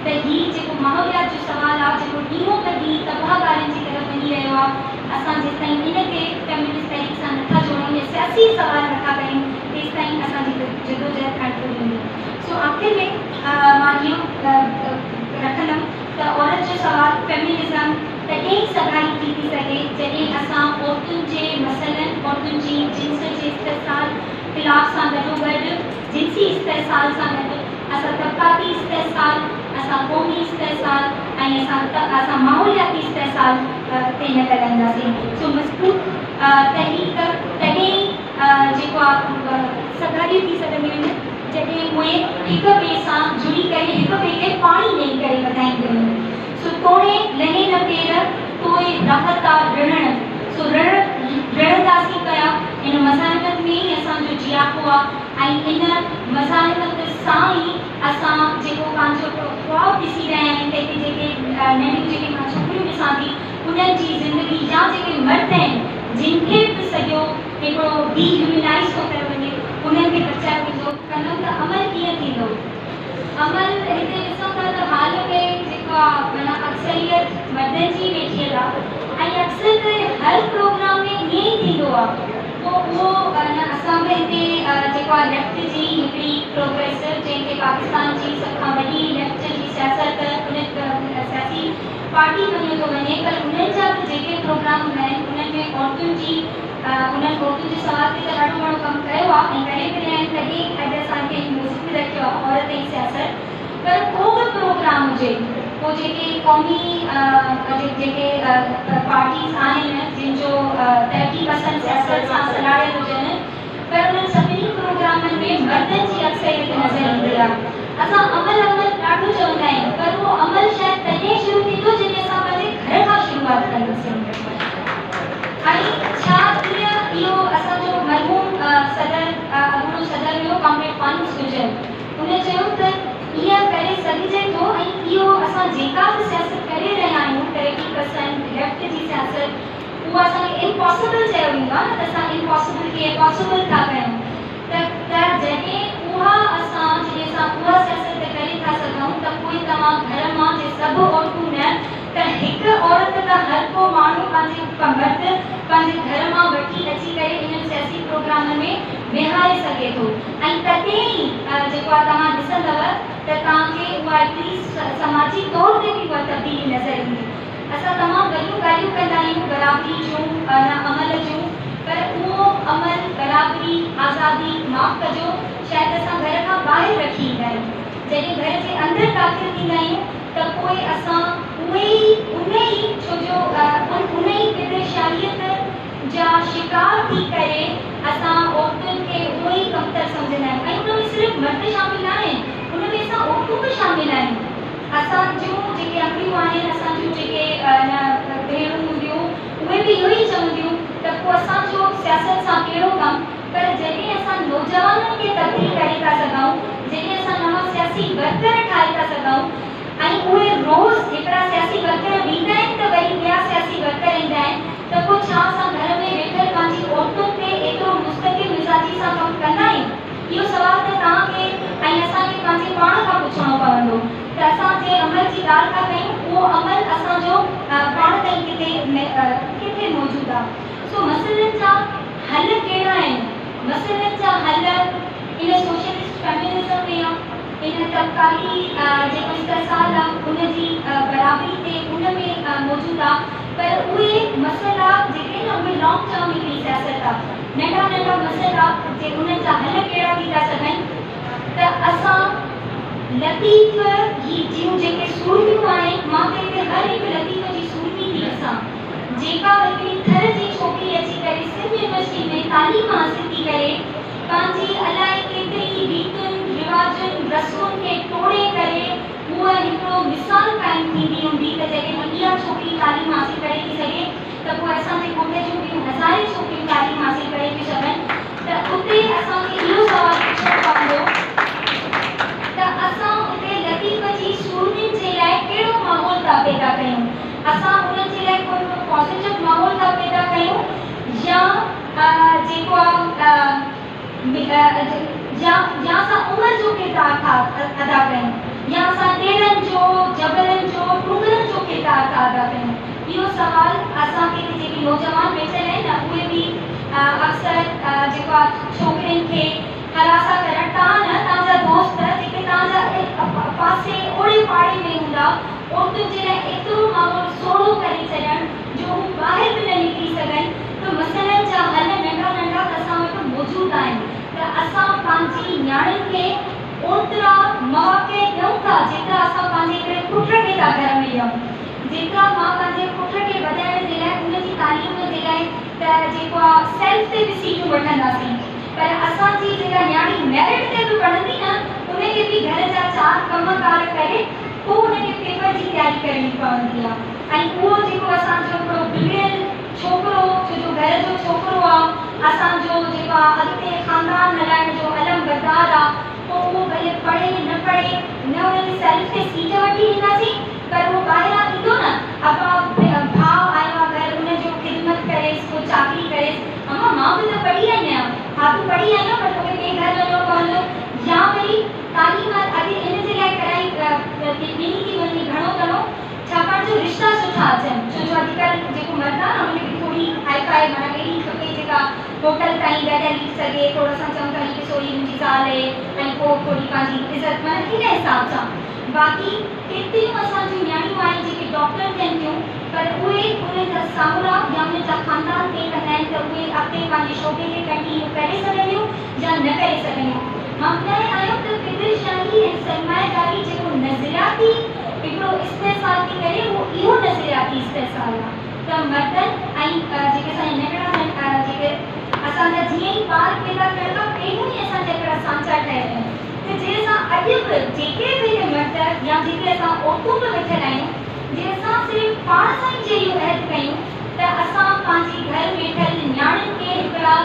ته هي جيڪو ماحوليات جو سوال آ جيڪو ڏينهون به ڏينهن تباهه ڪارين جي طرف وڃي رهيو آ اسان جيستائين ان کي فيمنسٽ تحريڪ سان نٿا جوڙيون يا سياسي سوال نٿا ڪريون تيستائين اسان جي جدوجهد اڻپوري هوندي. سو آخر رکندم ته عورت جو سوال، فيمينزم، تڏهن ئي سگهاري ٿي ٿي سگهي جڏهن اسان عورتن جي مسئلن، عورتن جي جنس جي استحصال خلاف سان گڏوگڏ جنسي استحصال سان گڏ اسان طبقاتي استحصال، اسان قومي استحصال ۽ اسان ماحولياتي استحصال تي نه ڳالهائينداسين. سو مضبوط تحريڪ تڏهن ئي جيڪو آهي سگهاريون ٿي سگهنديون آهن جڏهن اهي هڪ ٻئي سان جڙي ڪري هڪ ٻئي کي پاڻي ڏيئي ڪري وڌائينديون آهن. سو توڻي لهي نه پير، توئي راحت آ رڙڻ. سو رڙنداسين پيا. ان مزاحمت ۾ ئي اسان جو جياپو آ ۽ ان مزاحمت سان ئي اسان جيڪو پنهنجو خواب ڏسي رهيا آهيون ته هتي جيڪي ننڍيون جيڪي مان ڇوڪريون ڏسان ٿي انهن جي زندگي يا جيڪي مرد آهن جن کي به سڄو هڪڙو ڊي هيومنائيز ٿو ڪيو وڃي انهن کي بچايو ويندو. ڪندم ته عمل ڪيئن ٿيندو؟ عمل هتي ڏسون ٿا ته حال ۾ جيڪو آ معنيٰ اڪثريت مردن جي ويٺيل آ ۽ اڪثر ڪري هر پروگرام ۾ ائين ئي ٿيندو آ. پوء اهو نه اسان به هتي جيڪو آ ليفٽ جي هڪڙي پروگريسو جنهن کي پاڪستان جي سڀ کان وڏي ليفٽ جي سياست ان سياسي پارٽي مڃيو ٿو وڃي پر انهن جا به جيڪي پروگرام هوندا آهن انهن ۾ عورتن جي انهن عورتن جي سوال تي ته ڏاڍو گهڻو ڪم ڪيو آ ۽ ڪري به رهيا آهن تڏهن اڄ اسان کي هي موضوع به رکيو آ عورت ۽ سياست پر ڪو به پروگرام هجي پوء جيڪي قومي جيڪي پارٽيز آهن جن جو ترقي پسند سياست سان سلهاڙيل هجن پر انهن سڀني پروگرامن ۾ مردن جي اڪثريت نظر ايندي آهي. اسان عمل عمل ڏاڍو چوندا آهيون پر اهو عمل شايد تڏهن شروع ٿيندو جڏهن اسان پنهنجي گهر کان شروعات ڪنداسين. ۽ ڇا ڪيئن اهو اسان جو مرحوم صدر اڳوڻو صدر هيو ڪامريڊ فانوس گجر ان چيو ته ائين ڪري سگهجي ٿو ۽ اهو اسان جيڪا به سياست ڪري رهيا آهيون ترقي پسند ليفٽ جي سياست اهو اسان کي امپاسبل چيو ويندو آهي نه ته اسان امپاسبل کي پاسبل ٿا ڪيون ته ته جڏهن اها اسان جڏهن اسان اها سياست ڪري ٿا سگهون ته پوء توهان گهر مان جي سڀ عورتون نه ته هڪ عورت ته هر ڪو ماڻهو پنهنجي مرد پنهنجي گهر مان وٺي اچي ڪري انهن سياسي پروگرامن ۾ ويهاري سگهي ٿو ۽ تڏهن ئي جيڪو آهي توهان ڏسندؤ ته توهان کي اها هڪڙي سماجي طور تي به اها تبديلي نظر ايندي. اسان تمام وڏيون ڳالهيون ڪندا آهيون برابري جون نه عمل جون پر اهو عمل، برابري، آزادي، معاف ڪجو شايد اسان گهر کان ٻاهر رکي ايندا آهيون. جڏهن گهر جي اندر داخل ٿيندا آهيون ته پوء اسان اهي ئي ان ئي ڇو جو ان ئي پدرشاهيت جا شڪار ٿي ڪري اسان عورتن کي اهو ئي ڪمتر سمجهندا آهيون ۽ ان ۾ صرف مرد شامل نه آهن ان ۾ اسان عورتون به شامل آهيون. اسان جون جيڪي امڙيون آهن، اسان جون جيڪي ڀيڻون هونديون اهي به اهو ئي چونديون ته پوء اسان جو سياست سان ڪهڙو ڪم؟ پر جڏهن اسان نوجوانن کي تبديل ڪري ٿا سگهون، جڏهن اسان نوان سياسي ورڪر ٺاهي ٿا سگهون ۽ اهي روز هڪڙا سياسي ورڪر ويندا آهن ته وري ٻيا سياسي ورڪر ايندا آهن ته پوء ڇا اسان گهر ۾ ويٺل پنهنجي عورتن تي ايترو مستقل مزاجي سان ڪم ڪندا آهيون؟ اهو سوال ته توهان کي ۽ اسان کي پنهنجي پاڻ کان پڇڻو پوندو ته اسان جنهن عمل جي ڳالهه ٿا ڪيون اهو عمل اسان جو پاڻ تائين ڪٿي ڪٿي موجود آ. سو مسئلن جا حل ڪهڙا آهن؟ مسئلن جا حل ان سوشلسٽ فيمنزم ۾ آ، ان طبقاتي جيڪو استحصال آ ان جي برابري تي ان ۾ موجود آ پر اهي مسئلا جيڪي آهن نه اهي لانگ ٽرم هڪڙي سياست آ. ننڍا ننڍا مسئلا جي انهن جا حل ڪهڙا ٿي ٿا سگهن ته اسان لطيف جي جون جيڪي سورميون آهن مان ته هتي هر هڪ لطيف جي سورمي ٿي ڏسان جيڪا هڪڙي ٿر جي ڇوڪري اچي ڪري سنڌ يونيورسٽي ۾ تعليم حاصل ٿي ڪري پنهنجي الائي ڪيتري ريتن رواجن رسمن کي ٽوڙي ڪري هوء هڪڙو مثال قائم ٿيندي هوندي ته جڏهن اها ڇوڪري تعليم حاصل ڪري ٿي سگهي ته پوء اسان جي ڳوٺ جون ٻيون هزارين ڇوڪريون تعليم حاصل ڪري ٿيون سگهن ته اتي اسان کي اهو سوال پڇڻو پوندو ته اسان اتي لطيف جي سورمين جي لاء ڪهڙو ماحول ٿا پيدا ڪيون؟ اسان انهن جي لاء ڪو هڪڙو پازيٽو ماحول ٿا پيدا ڪيون يا جيڪو يا يا اسان عمر جو ڪردار ٿا ادا ڪيون يا اسان ڏيرن جو، جبلن جو، ڏونگرن جو ڪردار ٿا ادا ڪيون؟ اهو سوال اسان کي هتي جيڪي نوجوان ويٺل آهن نه اهي به اڪثر جيڪو آهي ڇوڪرين کي هراسان ڪرڻ توهان نه توهان جا دوست جيڪي توهان جا پاسي اوڙي تي به سيٽون وٺنداسين. پر اسان جي جيڪا نياڻي ميرٽ تي به پڙهندي نه، ان کي به گهر جا چار ڪم ڪار ڪري پوء ان کي پيپر جي تياري ڪرڻي پوندي آ. ۽ اهو جيڪو اسان جو هڪڙو بگڙيل ڇوڪرو، ڇو جو گهر جو ڇوڪرو آ، اسان جو جيڪو آ اڳتي خاندان هلائڻ جو علم بردار آ، پوء اهو ڀلي پڙهي نه پڙهي، نه ان کي سيلف تي سيٽ وٺي ڏينداسين، پر اهو ٻاهران ايندو نه، ابا ڀاء آيو آ گهر، ان جو خدمت ڪريس، ڪو چاڪري ڪريس. اما مان به ته پڙهي آئي آهيان. ها تون پڙهي آئي آهين، پر توکي ٻئي گهر وڃڻو پوندو. يا وري تعليم اڳي ان جي لاء ڪرائي ڏني ٿي وڃي گهڻو تڻو، ڇاڪاڻ جو رشتا سٺا اچن. ڇو جو اڄڪلهه جيڪو مرد آهي نه، ان کي ٿوري هائي فائي معنيٰ اهڙي کپي جيڪا هوٽل تائين گڏ هلي سگهي. ٿورو اسان چئون ٿا هي ڏسو هي منهنجي زال آهي، ۽ پوء ٿوري پنهنجي عزت معنيٰ ان حساب سان. باقي ڪيتريون اسان جون نياڻيون آهن جيڪي ڊاڪٽر ٿين ٿيون، پر اهي انهن جا ساهرا يا انهن جا خاندان طئي ڪندا آهن ته اهي اڳتي پنهنجي شعبي کي ڪنٽينيو ڪري سگهنديون يا نه ڪري سگهنديون. مان ٻڌائي آيم ته پدرشاهي ۽ سرمائيداري جيڪو نظرياتي هڪڙو استحصال ٿي ڪري، اهو اهو نظرياتي استحصال آهي ته مردن ۽ جيڪي اسان جا ننڍڙا جيڪي اسان جا جيئن ئي ٻار پيدا ٿيڻ کان پهريون ئي اسان جا هڪڙا سانچا ٺهيل آهن ته جنهن سان اڄ به جيڪي به هتي مرد يا جيڪي اسان عورتون به ويٺل آهيون، جي اسان صرف پاڻ سان ئي جي اهو عهد ڪيون ته اسان پنهنجي گهر ويٺل نياڻين کي هڪڙا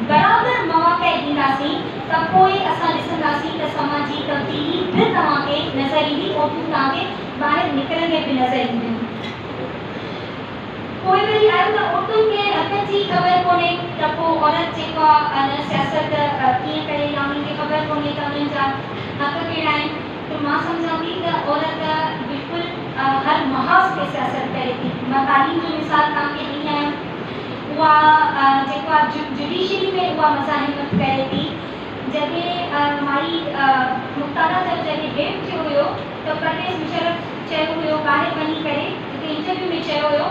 برابر مواقع ڏينداسين، ته پوء اسان ڏسنداسين ته سماجي تبديلي به توهان کي نظر ايندي، عورتون توهان کي ٻاهر نڪرندي به نظر اينديون. پوء وري آيو ته عورتن کي حقن جي خبر ڪونهي ته پوء عورت جيڪو آ نه سياست ڪيئن ڪري، يا انهن کي خبر ڪونهي ته انهن جا حق ڪهڙا آهن. ته مان سمجهان ٿي ته عورت بلڪل هر محاذ تي سياست ڪري ٿي. مان تعليم جو مثال توهان کي ڏئي آيم. اها جيڪو آ جڊيشري ۾ اها مزاحمت ڪري ٿي. جڏهن مائي مقتديٰ جو جڏهن ريپ ٿيو هيو ته پرويز مشرف چيو هيو ٻاهر وڃي ڪري هڪ انٽرويو ۾ چيو هيو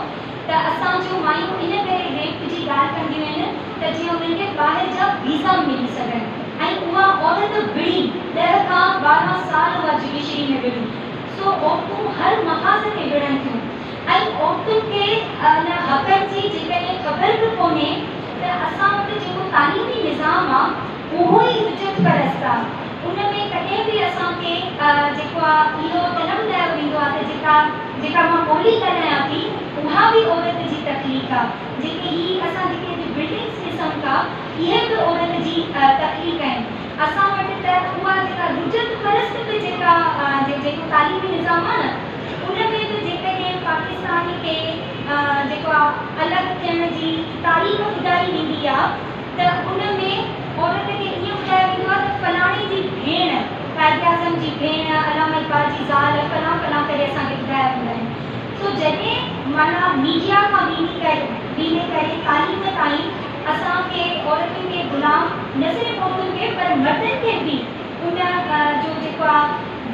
ته اسان جون مايون ان ڪري ريپ جي ڳالهه ڪنديون آهن ته جيئن انهن کي ٻاهر جا ويزا ملي سگهن. ۽ اها عورت وڙهي 10 کان 12 سال اها جڊيشري ۾ وڙهي. سو عورتون هر محاذ تي وڙهن ٿيون. ۽ عورتن کي ان حقن جي جيڪڏهن خبر به ڪونهي ته اسان وٽ جيڪو تعليمي نظام آ اهو ئي رجعت پرست آ. ان ۾ ڪڏهن به اسان کي جيڪو آ اهو ته نه ٻڌايو ويندو آ ته جيڪا جيڪا مان ٻولي ڳالهايان ٿي اها به عورت جي تخليق آ. جيڪي هي اسان جيڪي اڄ بلڊنگس ڏسون ٿا اهي به عورت جي تخليق آهن. اسان وٽ ته اها جيڪا رجعت پرست به جيڪا جيڪو تعليمي نظام آ نه، ان ۾ به جيڪڏهن پاڪستان کي جيڪو آ الڳ ٿيڻ جي تاريخ ٻڌائي ويندي آ ته ان ۾ عورت کي ائين ٻڌايو ويندو آ ته فلاڻي جي ڀيڻ، قائد اعظم جي ڀيڻ، علامه اقبال جي زال، فلان فلان ڪري اسان کي ٻڌايا ويندا آهن. سو جڏهن معنيٰ ميڊيا کان ويندي ڪري ويندي ڪري تعليم تائين اسان کي عورتن کي غلام، نه صرف عورتن کي پر مردن کي به ان جو جيڪو آ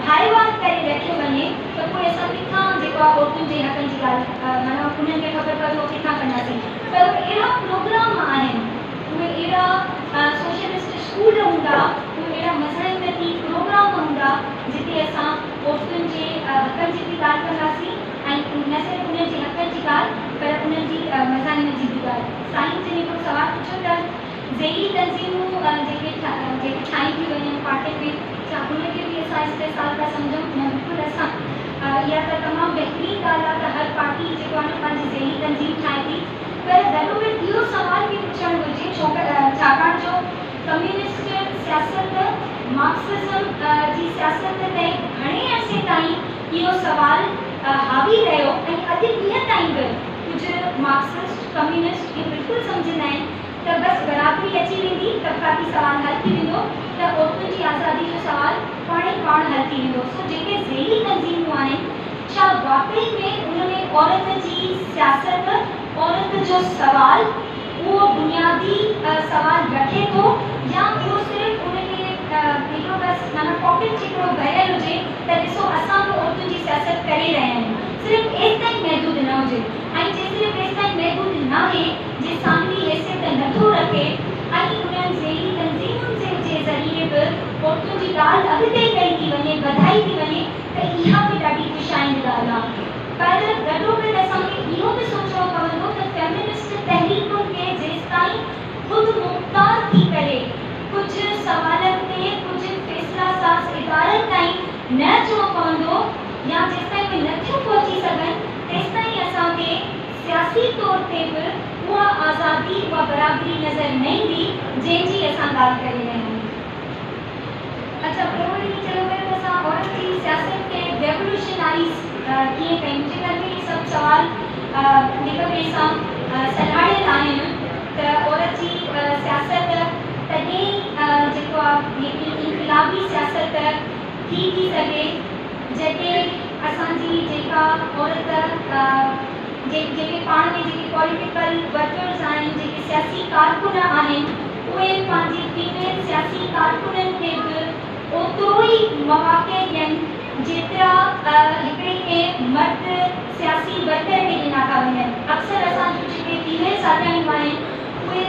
ڀائيوار ڪري رکيو وڃي ته پوء اسان ڪٿان جيڪو آ عورتن جي حقن جي ڳالهه معنيٰ انهن کي خبر پوي اهو ڪٿان ڪنداسين. پر اهي اهڙا پروگرام آهن، اهي اهڙا سوشلسٽ اسڪول هوندا، اهي اهڙا مزاحمتي پروگرام هوندا جتي اسان عورتن جي حقن جي به ڳالهه ڪنداسين ۽ نه صرف انهن جي حقن جي ڳالهه پر انهن جي مزاحمت جي به ڳالهه. سائين جن هڪڙو سوال پڇيو ته ذيلي تنظيمون جيڪي جيڪي ٺاهيون ٿيون وڃن پارٽين ۾، ڇا ان کي به اسان استحصال ٿا سمجهون؟ نه بلڪل. اسان اها ته تمام بهترين ڳالهه آهي ته هر پارٽي جيڪو آهي نه پنهنجي ذيلي تنظيم ٺاهي ٿي، پر گڏوگڏ اهو سوال به پڇڻ گهرجي، ڇاڪاڻ جو ڪميونسٽ سياست، مارڪسزم جي سياست تي گهڻي عرصي تائين اهو سوال حاوي رهيو ۽ اڄ ڏينهن تائين به ڪجهه مارڪسسٽ ڪميونسٽ اهو بلڪل سمجهندا آهن ته بس برابري اچي ويندي، طبقاتي سوال حل ٿي ويندو ته عورتن جي آزادي جو سوال پاڻ ئي پاڻ حل ٿي ويندو. سو جيڪي ذيلي تنظيمون آهن، ڇا واقعي ۾ ان ۾ عورت جي سياست، عورت جو سوال اهو بنيادي سوال رکي ٿو يا اهو صرف ان کي هڪڙو بس معنيٰ پاڪيٽ هڪڙو ڀريل هجي ته ڏسو اسان به عورتن جي سياست ڪري رهيا آهيون، صرف ايستائين محدود نه هجي. ۽ جي صرف ايستائين محدود ناهي، جي ثانوي حيثيت نٿو رکي ۽ انهن ذيلي تنظيمن جي جي ذريعي به عورتن جي ڳالهه اڳتي ڪئي ٿي وڃي، وڌائي ٿي وڃي ته اها به ڏاڍي خوش آئند ڳالهه آ. پر گڏوگڏ اسان کي اهو به سوچڻو پوندو ته فيمنسٽ تحريڪن کي جيستائين خود نه اچڻو پوندو يا جيستائين اهي نٿيون پهچي سگهن، تيستائين اسان کي سياسي طور تي به اها آزادي، اها برابري نظر نه ايندي، جنهن جي اسان ڳالهه ڪري رهيا آهيون. اڇا، پوء وري چيو ويو ته اسان عورت جي سياست کي ريولوشنائيز ڪيئن ڪيون؟ منهنجي خيال ۾ اهي سڀ سوال هڪ ٻئي سان سلهاڙيل آهن ته عورت جي سياست تڏهن ئي جيڪو آهي هڪڙي انقلابي سياست ٿي ٿي سگهي، جڏهن اسان جي جيڪا عورت جيڪي پاڻ ۾ جيڪي پوليٽيڪل ورڪرز آهن، جيڪي سياسي ڪارڪن آهن، اهي پنهنجي فيميل سياسي ڪارڪنن کي به اوترو ئي مواقع ڏين، جيترا هڪڙي ڪنهن مرد سياسي ورڪر کي ڏنا ٿا وڃن. اڪثر اسان جون جيڪي فيميل ساٿياڻيون آهن، اهي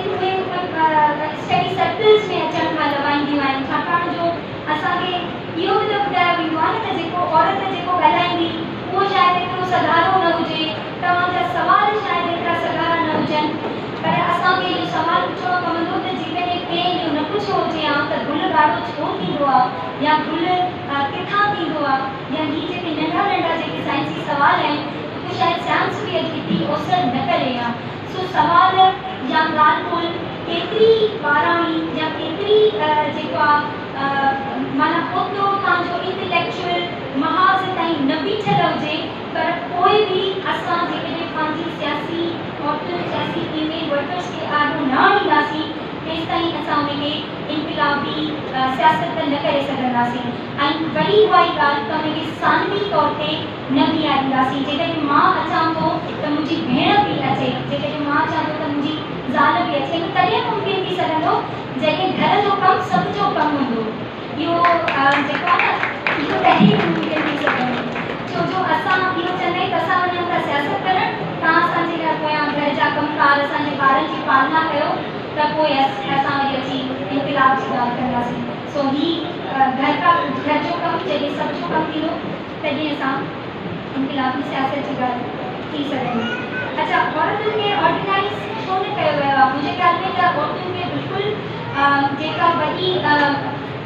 اسٽڊي سرڪلز ۾ اچڻ کان لوائينديون آهن، ڇاڪاڻ جو اسان کي اهو به ته ٻڌايو ويندو آهي نه ته جيڪو عورت جيڪو ڳالهائيندي، اهو شايد ايترو سگهارو نه هجي، توهان جا سوال شايد ايترا سگهارا نه هجن، پر اسان کي اهو سوال پڇڻو پوندو ته جيڪڏهن ڪنهن اهو نه پڇيو هجي ها ته گل ڳاڙهو ڇو ٿيندو آهي، يا گل ڪٿان ٿيندو آهي، يا هي جيڪي ننڍا ننڍا جيڪي سائنسي سوال آهن، ته شايد سائنس به اڄ ايتري اوسر نه ڪري ها. سو سوال يا ڳالهه ٻولهه ڪيتري ٻاراڻي يا ڪيتري جيڪو آ معنيٰ اوترو توهان جو انٽليڪچوئل محاذ تائين نه بيٺل هجي، پر پوء به اسان جيڪڏهن پنهنجي سياسي عورتن، سياسي فيميل ورڪرز کي آڏو نه آڻينداسين، تيستائين اسان ان کي انقلابي سياست نه ڪري سگهنداسين، ۽ وري اها ئي ڳالهه ته ان کي ثانوي طور تي نه بيهارينداسين. جيڪڏهن مان اچان ٿو ته منهنجي ڀيڻ به اچي، جيڪڏهن مان اچان ٿو ته منهنجي زال به اچي، ۽ تڏهن ممڪن ٿي سگهندو جڏهن گهر جو ڪم سڀ جو ڪم هوندو. اهو جيڪو آهي نه، اهو تڏهن ئي ممڪن ٿي سگهندو، ڇو جو اسان اهو چوندا آهيون ته اسان وڃون ٿا سياست ڪرڻ، توهان اسان جي لاء پويان گهر جا ڪم ڪار، اسان جي ٻارن جي پالنا ڪيو، ته پوء اسان وري اچي انقلاب جي ڳالهه ڪنداسين. سو هي گهر کا گهر جو ڪم جڏهن سڀ جو ڪم ٿيندو، تڏهن اسان انقلابي سياست جي ڳالهه ٿي سگهندي. اڇا، عورتن کي آرگنائيز ڇو نه ڪيو ويو آهي؟ منهنجي خيال ۾ ته عورتن کي بلڪل جيڪا وڏي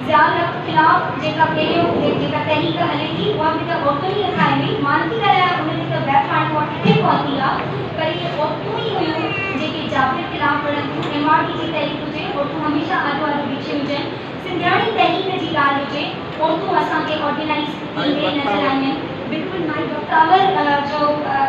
ضياء الحق خلاف جيڪا پهريون جيڪا تحريڪ هلي ٿي، اها به ته عورتن ئي اٿاري هئي. مان نٿي ڳالهايان ان جي ته ويب هاڻي اها ڪٿي پهتي آهي، پر اهي عورتون ئي هيون جيڪي جابر خلاف وڙهن ٿيون. ايم آر ڊي جي تحريڪ هجي، عورتون هميشه آڏو آڏو بيٺيون هجن. سنڌياڻي تحريڪ جي ڳالهه هجي، عورتون اسان کي آرگنائيز ٿيندي نظر آيون آهن. بلڪل مائي بختاور جو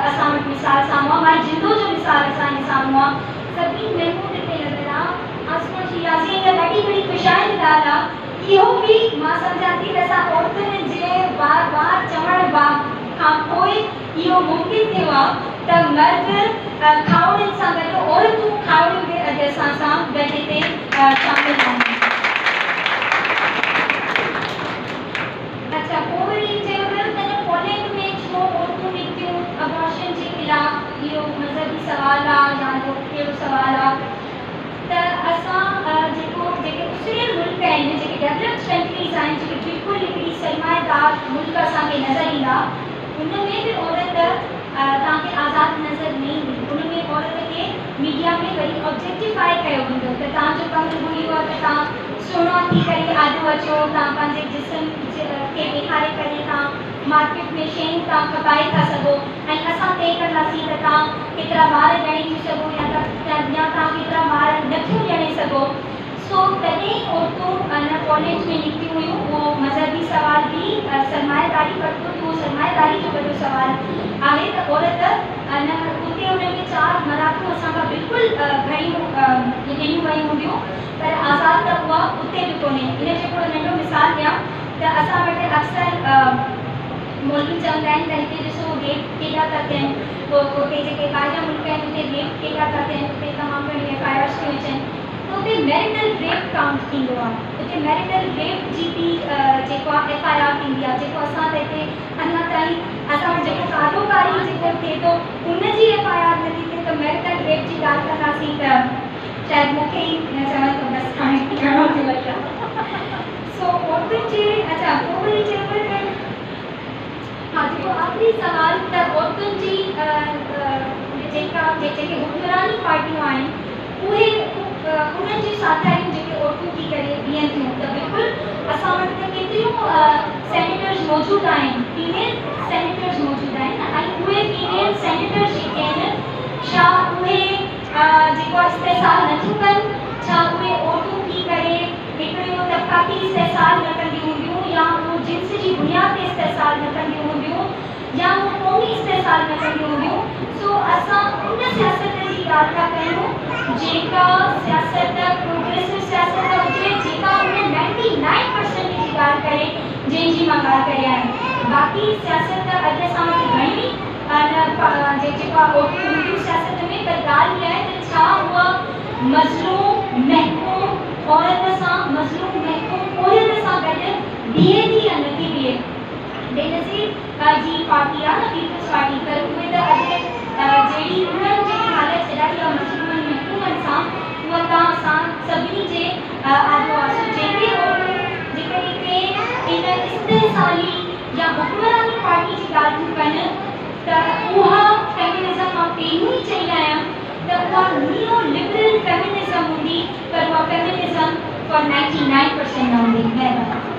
اسان وٽ مثال سامهون آهي، مائي جندو جو مثال اسان جي سامهون آهي، سبين محمود هتي نظر آ، عاصمه شيرازي. اها ڏاڍي هڪڙي خوشائند ڳالهه آهي. اهو به مان سمجهان ٿي ته اسان عورتن جي بار بار چوڻ کان پوء اهو ممڪن ٿيو آهي ته مرد کاهوڙين سان گڏ عورتون کاهوڙيون به اڄ اسان سان گڏ هتي شامل آهن. اڇا، پوء وري چيو ويو ته نه پولينڊ ۾ ڇو عورتون نڪتيون ابارشن جي خلاف؟ اهو مذهبي سوال آ يا اهو ڪهڙو سوال آ؟ ته اسان جيڪو جيڪي اسريل ملڪ آهن، جيڪي ڊيولپڊ ڪنٽريز آهن، جيڪي بلڪل هڪڙي سرمائيدار ملڪ اسان کي نظر ايندا، ان ۾ به عورت توهان کي آزاد نظر نه ايندي. ان ۾ عورت کي ميڊيا ۾ وري آبجيڪٽيفائي ڪيو ويندو ته توهان جو ڪم رڳو اهو آهي ته توهان سهڻا ٿي ڪري آڏو اچو، توهان پنهنجي جسم کي ڏيکاري ڪري توهان مارڪيٽ ۾ شيون توهان کپائي ٿا سگهو، ۽ اسان طئي ڪنداسين ته توهان ڪيترا ٻار ڄڻي ٿيون سگهو يا توهان ڪيترا ٻار نٿيون ڄڻي سگهو. سو تڏهن ئي عورتون ان ڪاليج ۾ نڪتيون هيون. اهو مذهبي سوال به سرمائيداري، پر خود اهو سرمائيداري جو وڏو سوال آهي ته عورت ان اتي انهن کي چار مراعتون اسان کان بلڪل گهڻيون ڏنيون ويون هونديون، پر آزاد ته اها اتي به ڪونهي. ان جو هڪڙو ننڍو مثال ڏيان ته اسان وٽ اڪثر مولوي چوندا آهن ته هتي ڏسو ريپ ڪيڏا ٿا ٿين، اتي جيڪي ٻاهريان ملڪ آهن اتي ريپ ڪيڏا ٿا ٿين، اتي تمام گهڻيون ايف I آرس ٿيون اچن، ته اتي ميريٽل ريپ ڪائونٽ ٿيندو آهي، اتي ميريٽل ريپ جي به جيڪو آهي ايف I R ٿيندي آهي، جيڪو اسان ته هتي اڃا تائين اسان وٽ جيڪو ڪارو ڪاري جيڪو ٿئي ٿو ان جي ايف I R نٿي ٿئي، ته ميريٽل ريپ جي ڳالهه ڪنداسين ته شايد مون کي ئي نه چون ته بس هاڻي گهڻو ٿي وئي آهي. سو عورتن جي اڇا پوء وري چيو ويو ته ها جيڪو آخري سوال ته عورتن جي جيڪا جيڪي حڪمراني پارٽيون آهن، اهي انهن جون ساٿاريون جيڪي عورتون ٿي ڪري بيهن ٿيون، ته بلڪل اسان وٽ ته ڪيتريون سينيٽرز موجود آهن، فيميل سينيٽرز موجود آهن ۽ اهي فيميل سينيٽرز جيڪي آهن، ڇا اهي جيڪو آهي استحصال نٿيون ڪن؟ ڇا اهي عورتون ٿي ڪري هڪڙو طبقاتي استحصال نه ڪنديون هونديون، يا اهو جنس جي بنياد تي استحصال نه ڪنديون هونديون، يا اهو قومي استحصال نه ڪنديون هونديون؟ سو اسان ان سياست جي ڳالهه ٿا ڪيون جيڪا سياست پروگريسو سياست هجي، جيڪا ان 99% جي ڳالهه ڪري جنهن جي مان ڳالهه ڪري آهيان. باقي سياست اڄ اسان وٽ گهڻي جيڪو آهي عورتون هونديون سياست ۾، پر ڳالهه اها آهي ته ڇا اها مظلوم محڪوم عورت سان، مظلوم محڪوم پورهيت سان گڏ بيهي ٿي يا نٿي بيهي؟ بينظير جي پارٽي آهي نه پيپلز پارٽي، پر اهي ته اڄ جهڙي انهن جهڙي حالت ڇڏائي آهي مظلومن محڪومن سان، اها توهان اسان سڀني جي آڏو آهي. سو جيڪي عورتون جيڪڏهن ڪي ان استحصالي يا حڪمراني پارٽي جي ڳالهه ٿيون ڪن ته اها فيمنزم، مان پهريون ئي چئي آهيان ته اها نيو لبرل فيمنزم هوندي، پر اها فيمنزم فار 99% نه هوندي. مهرباني.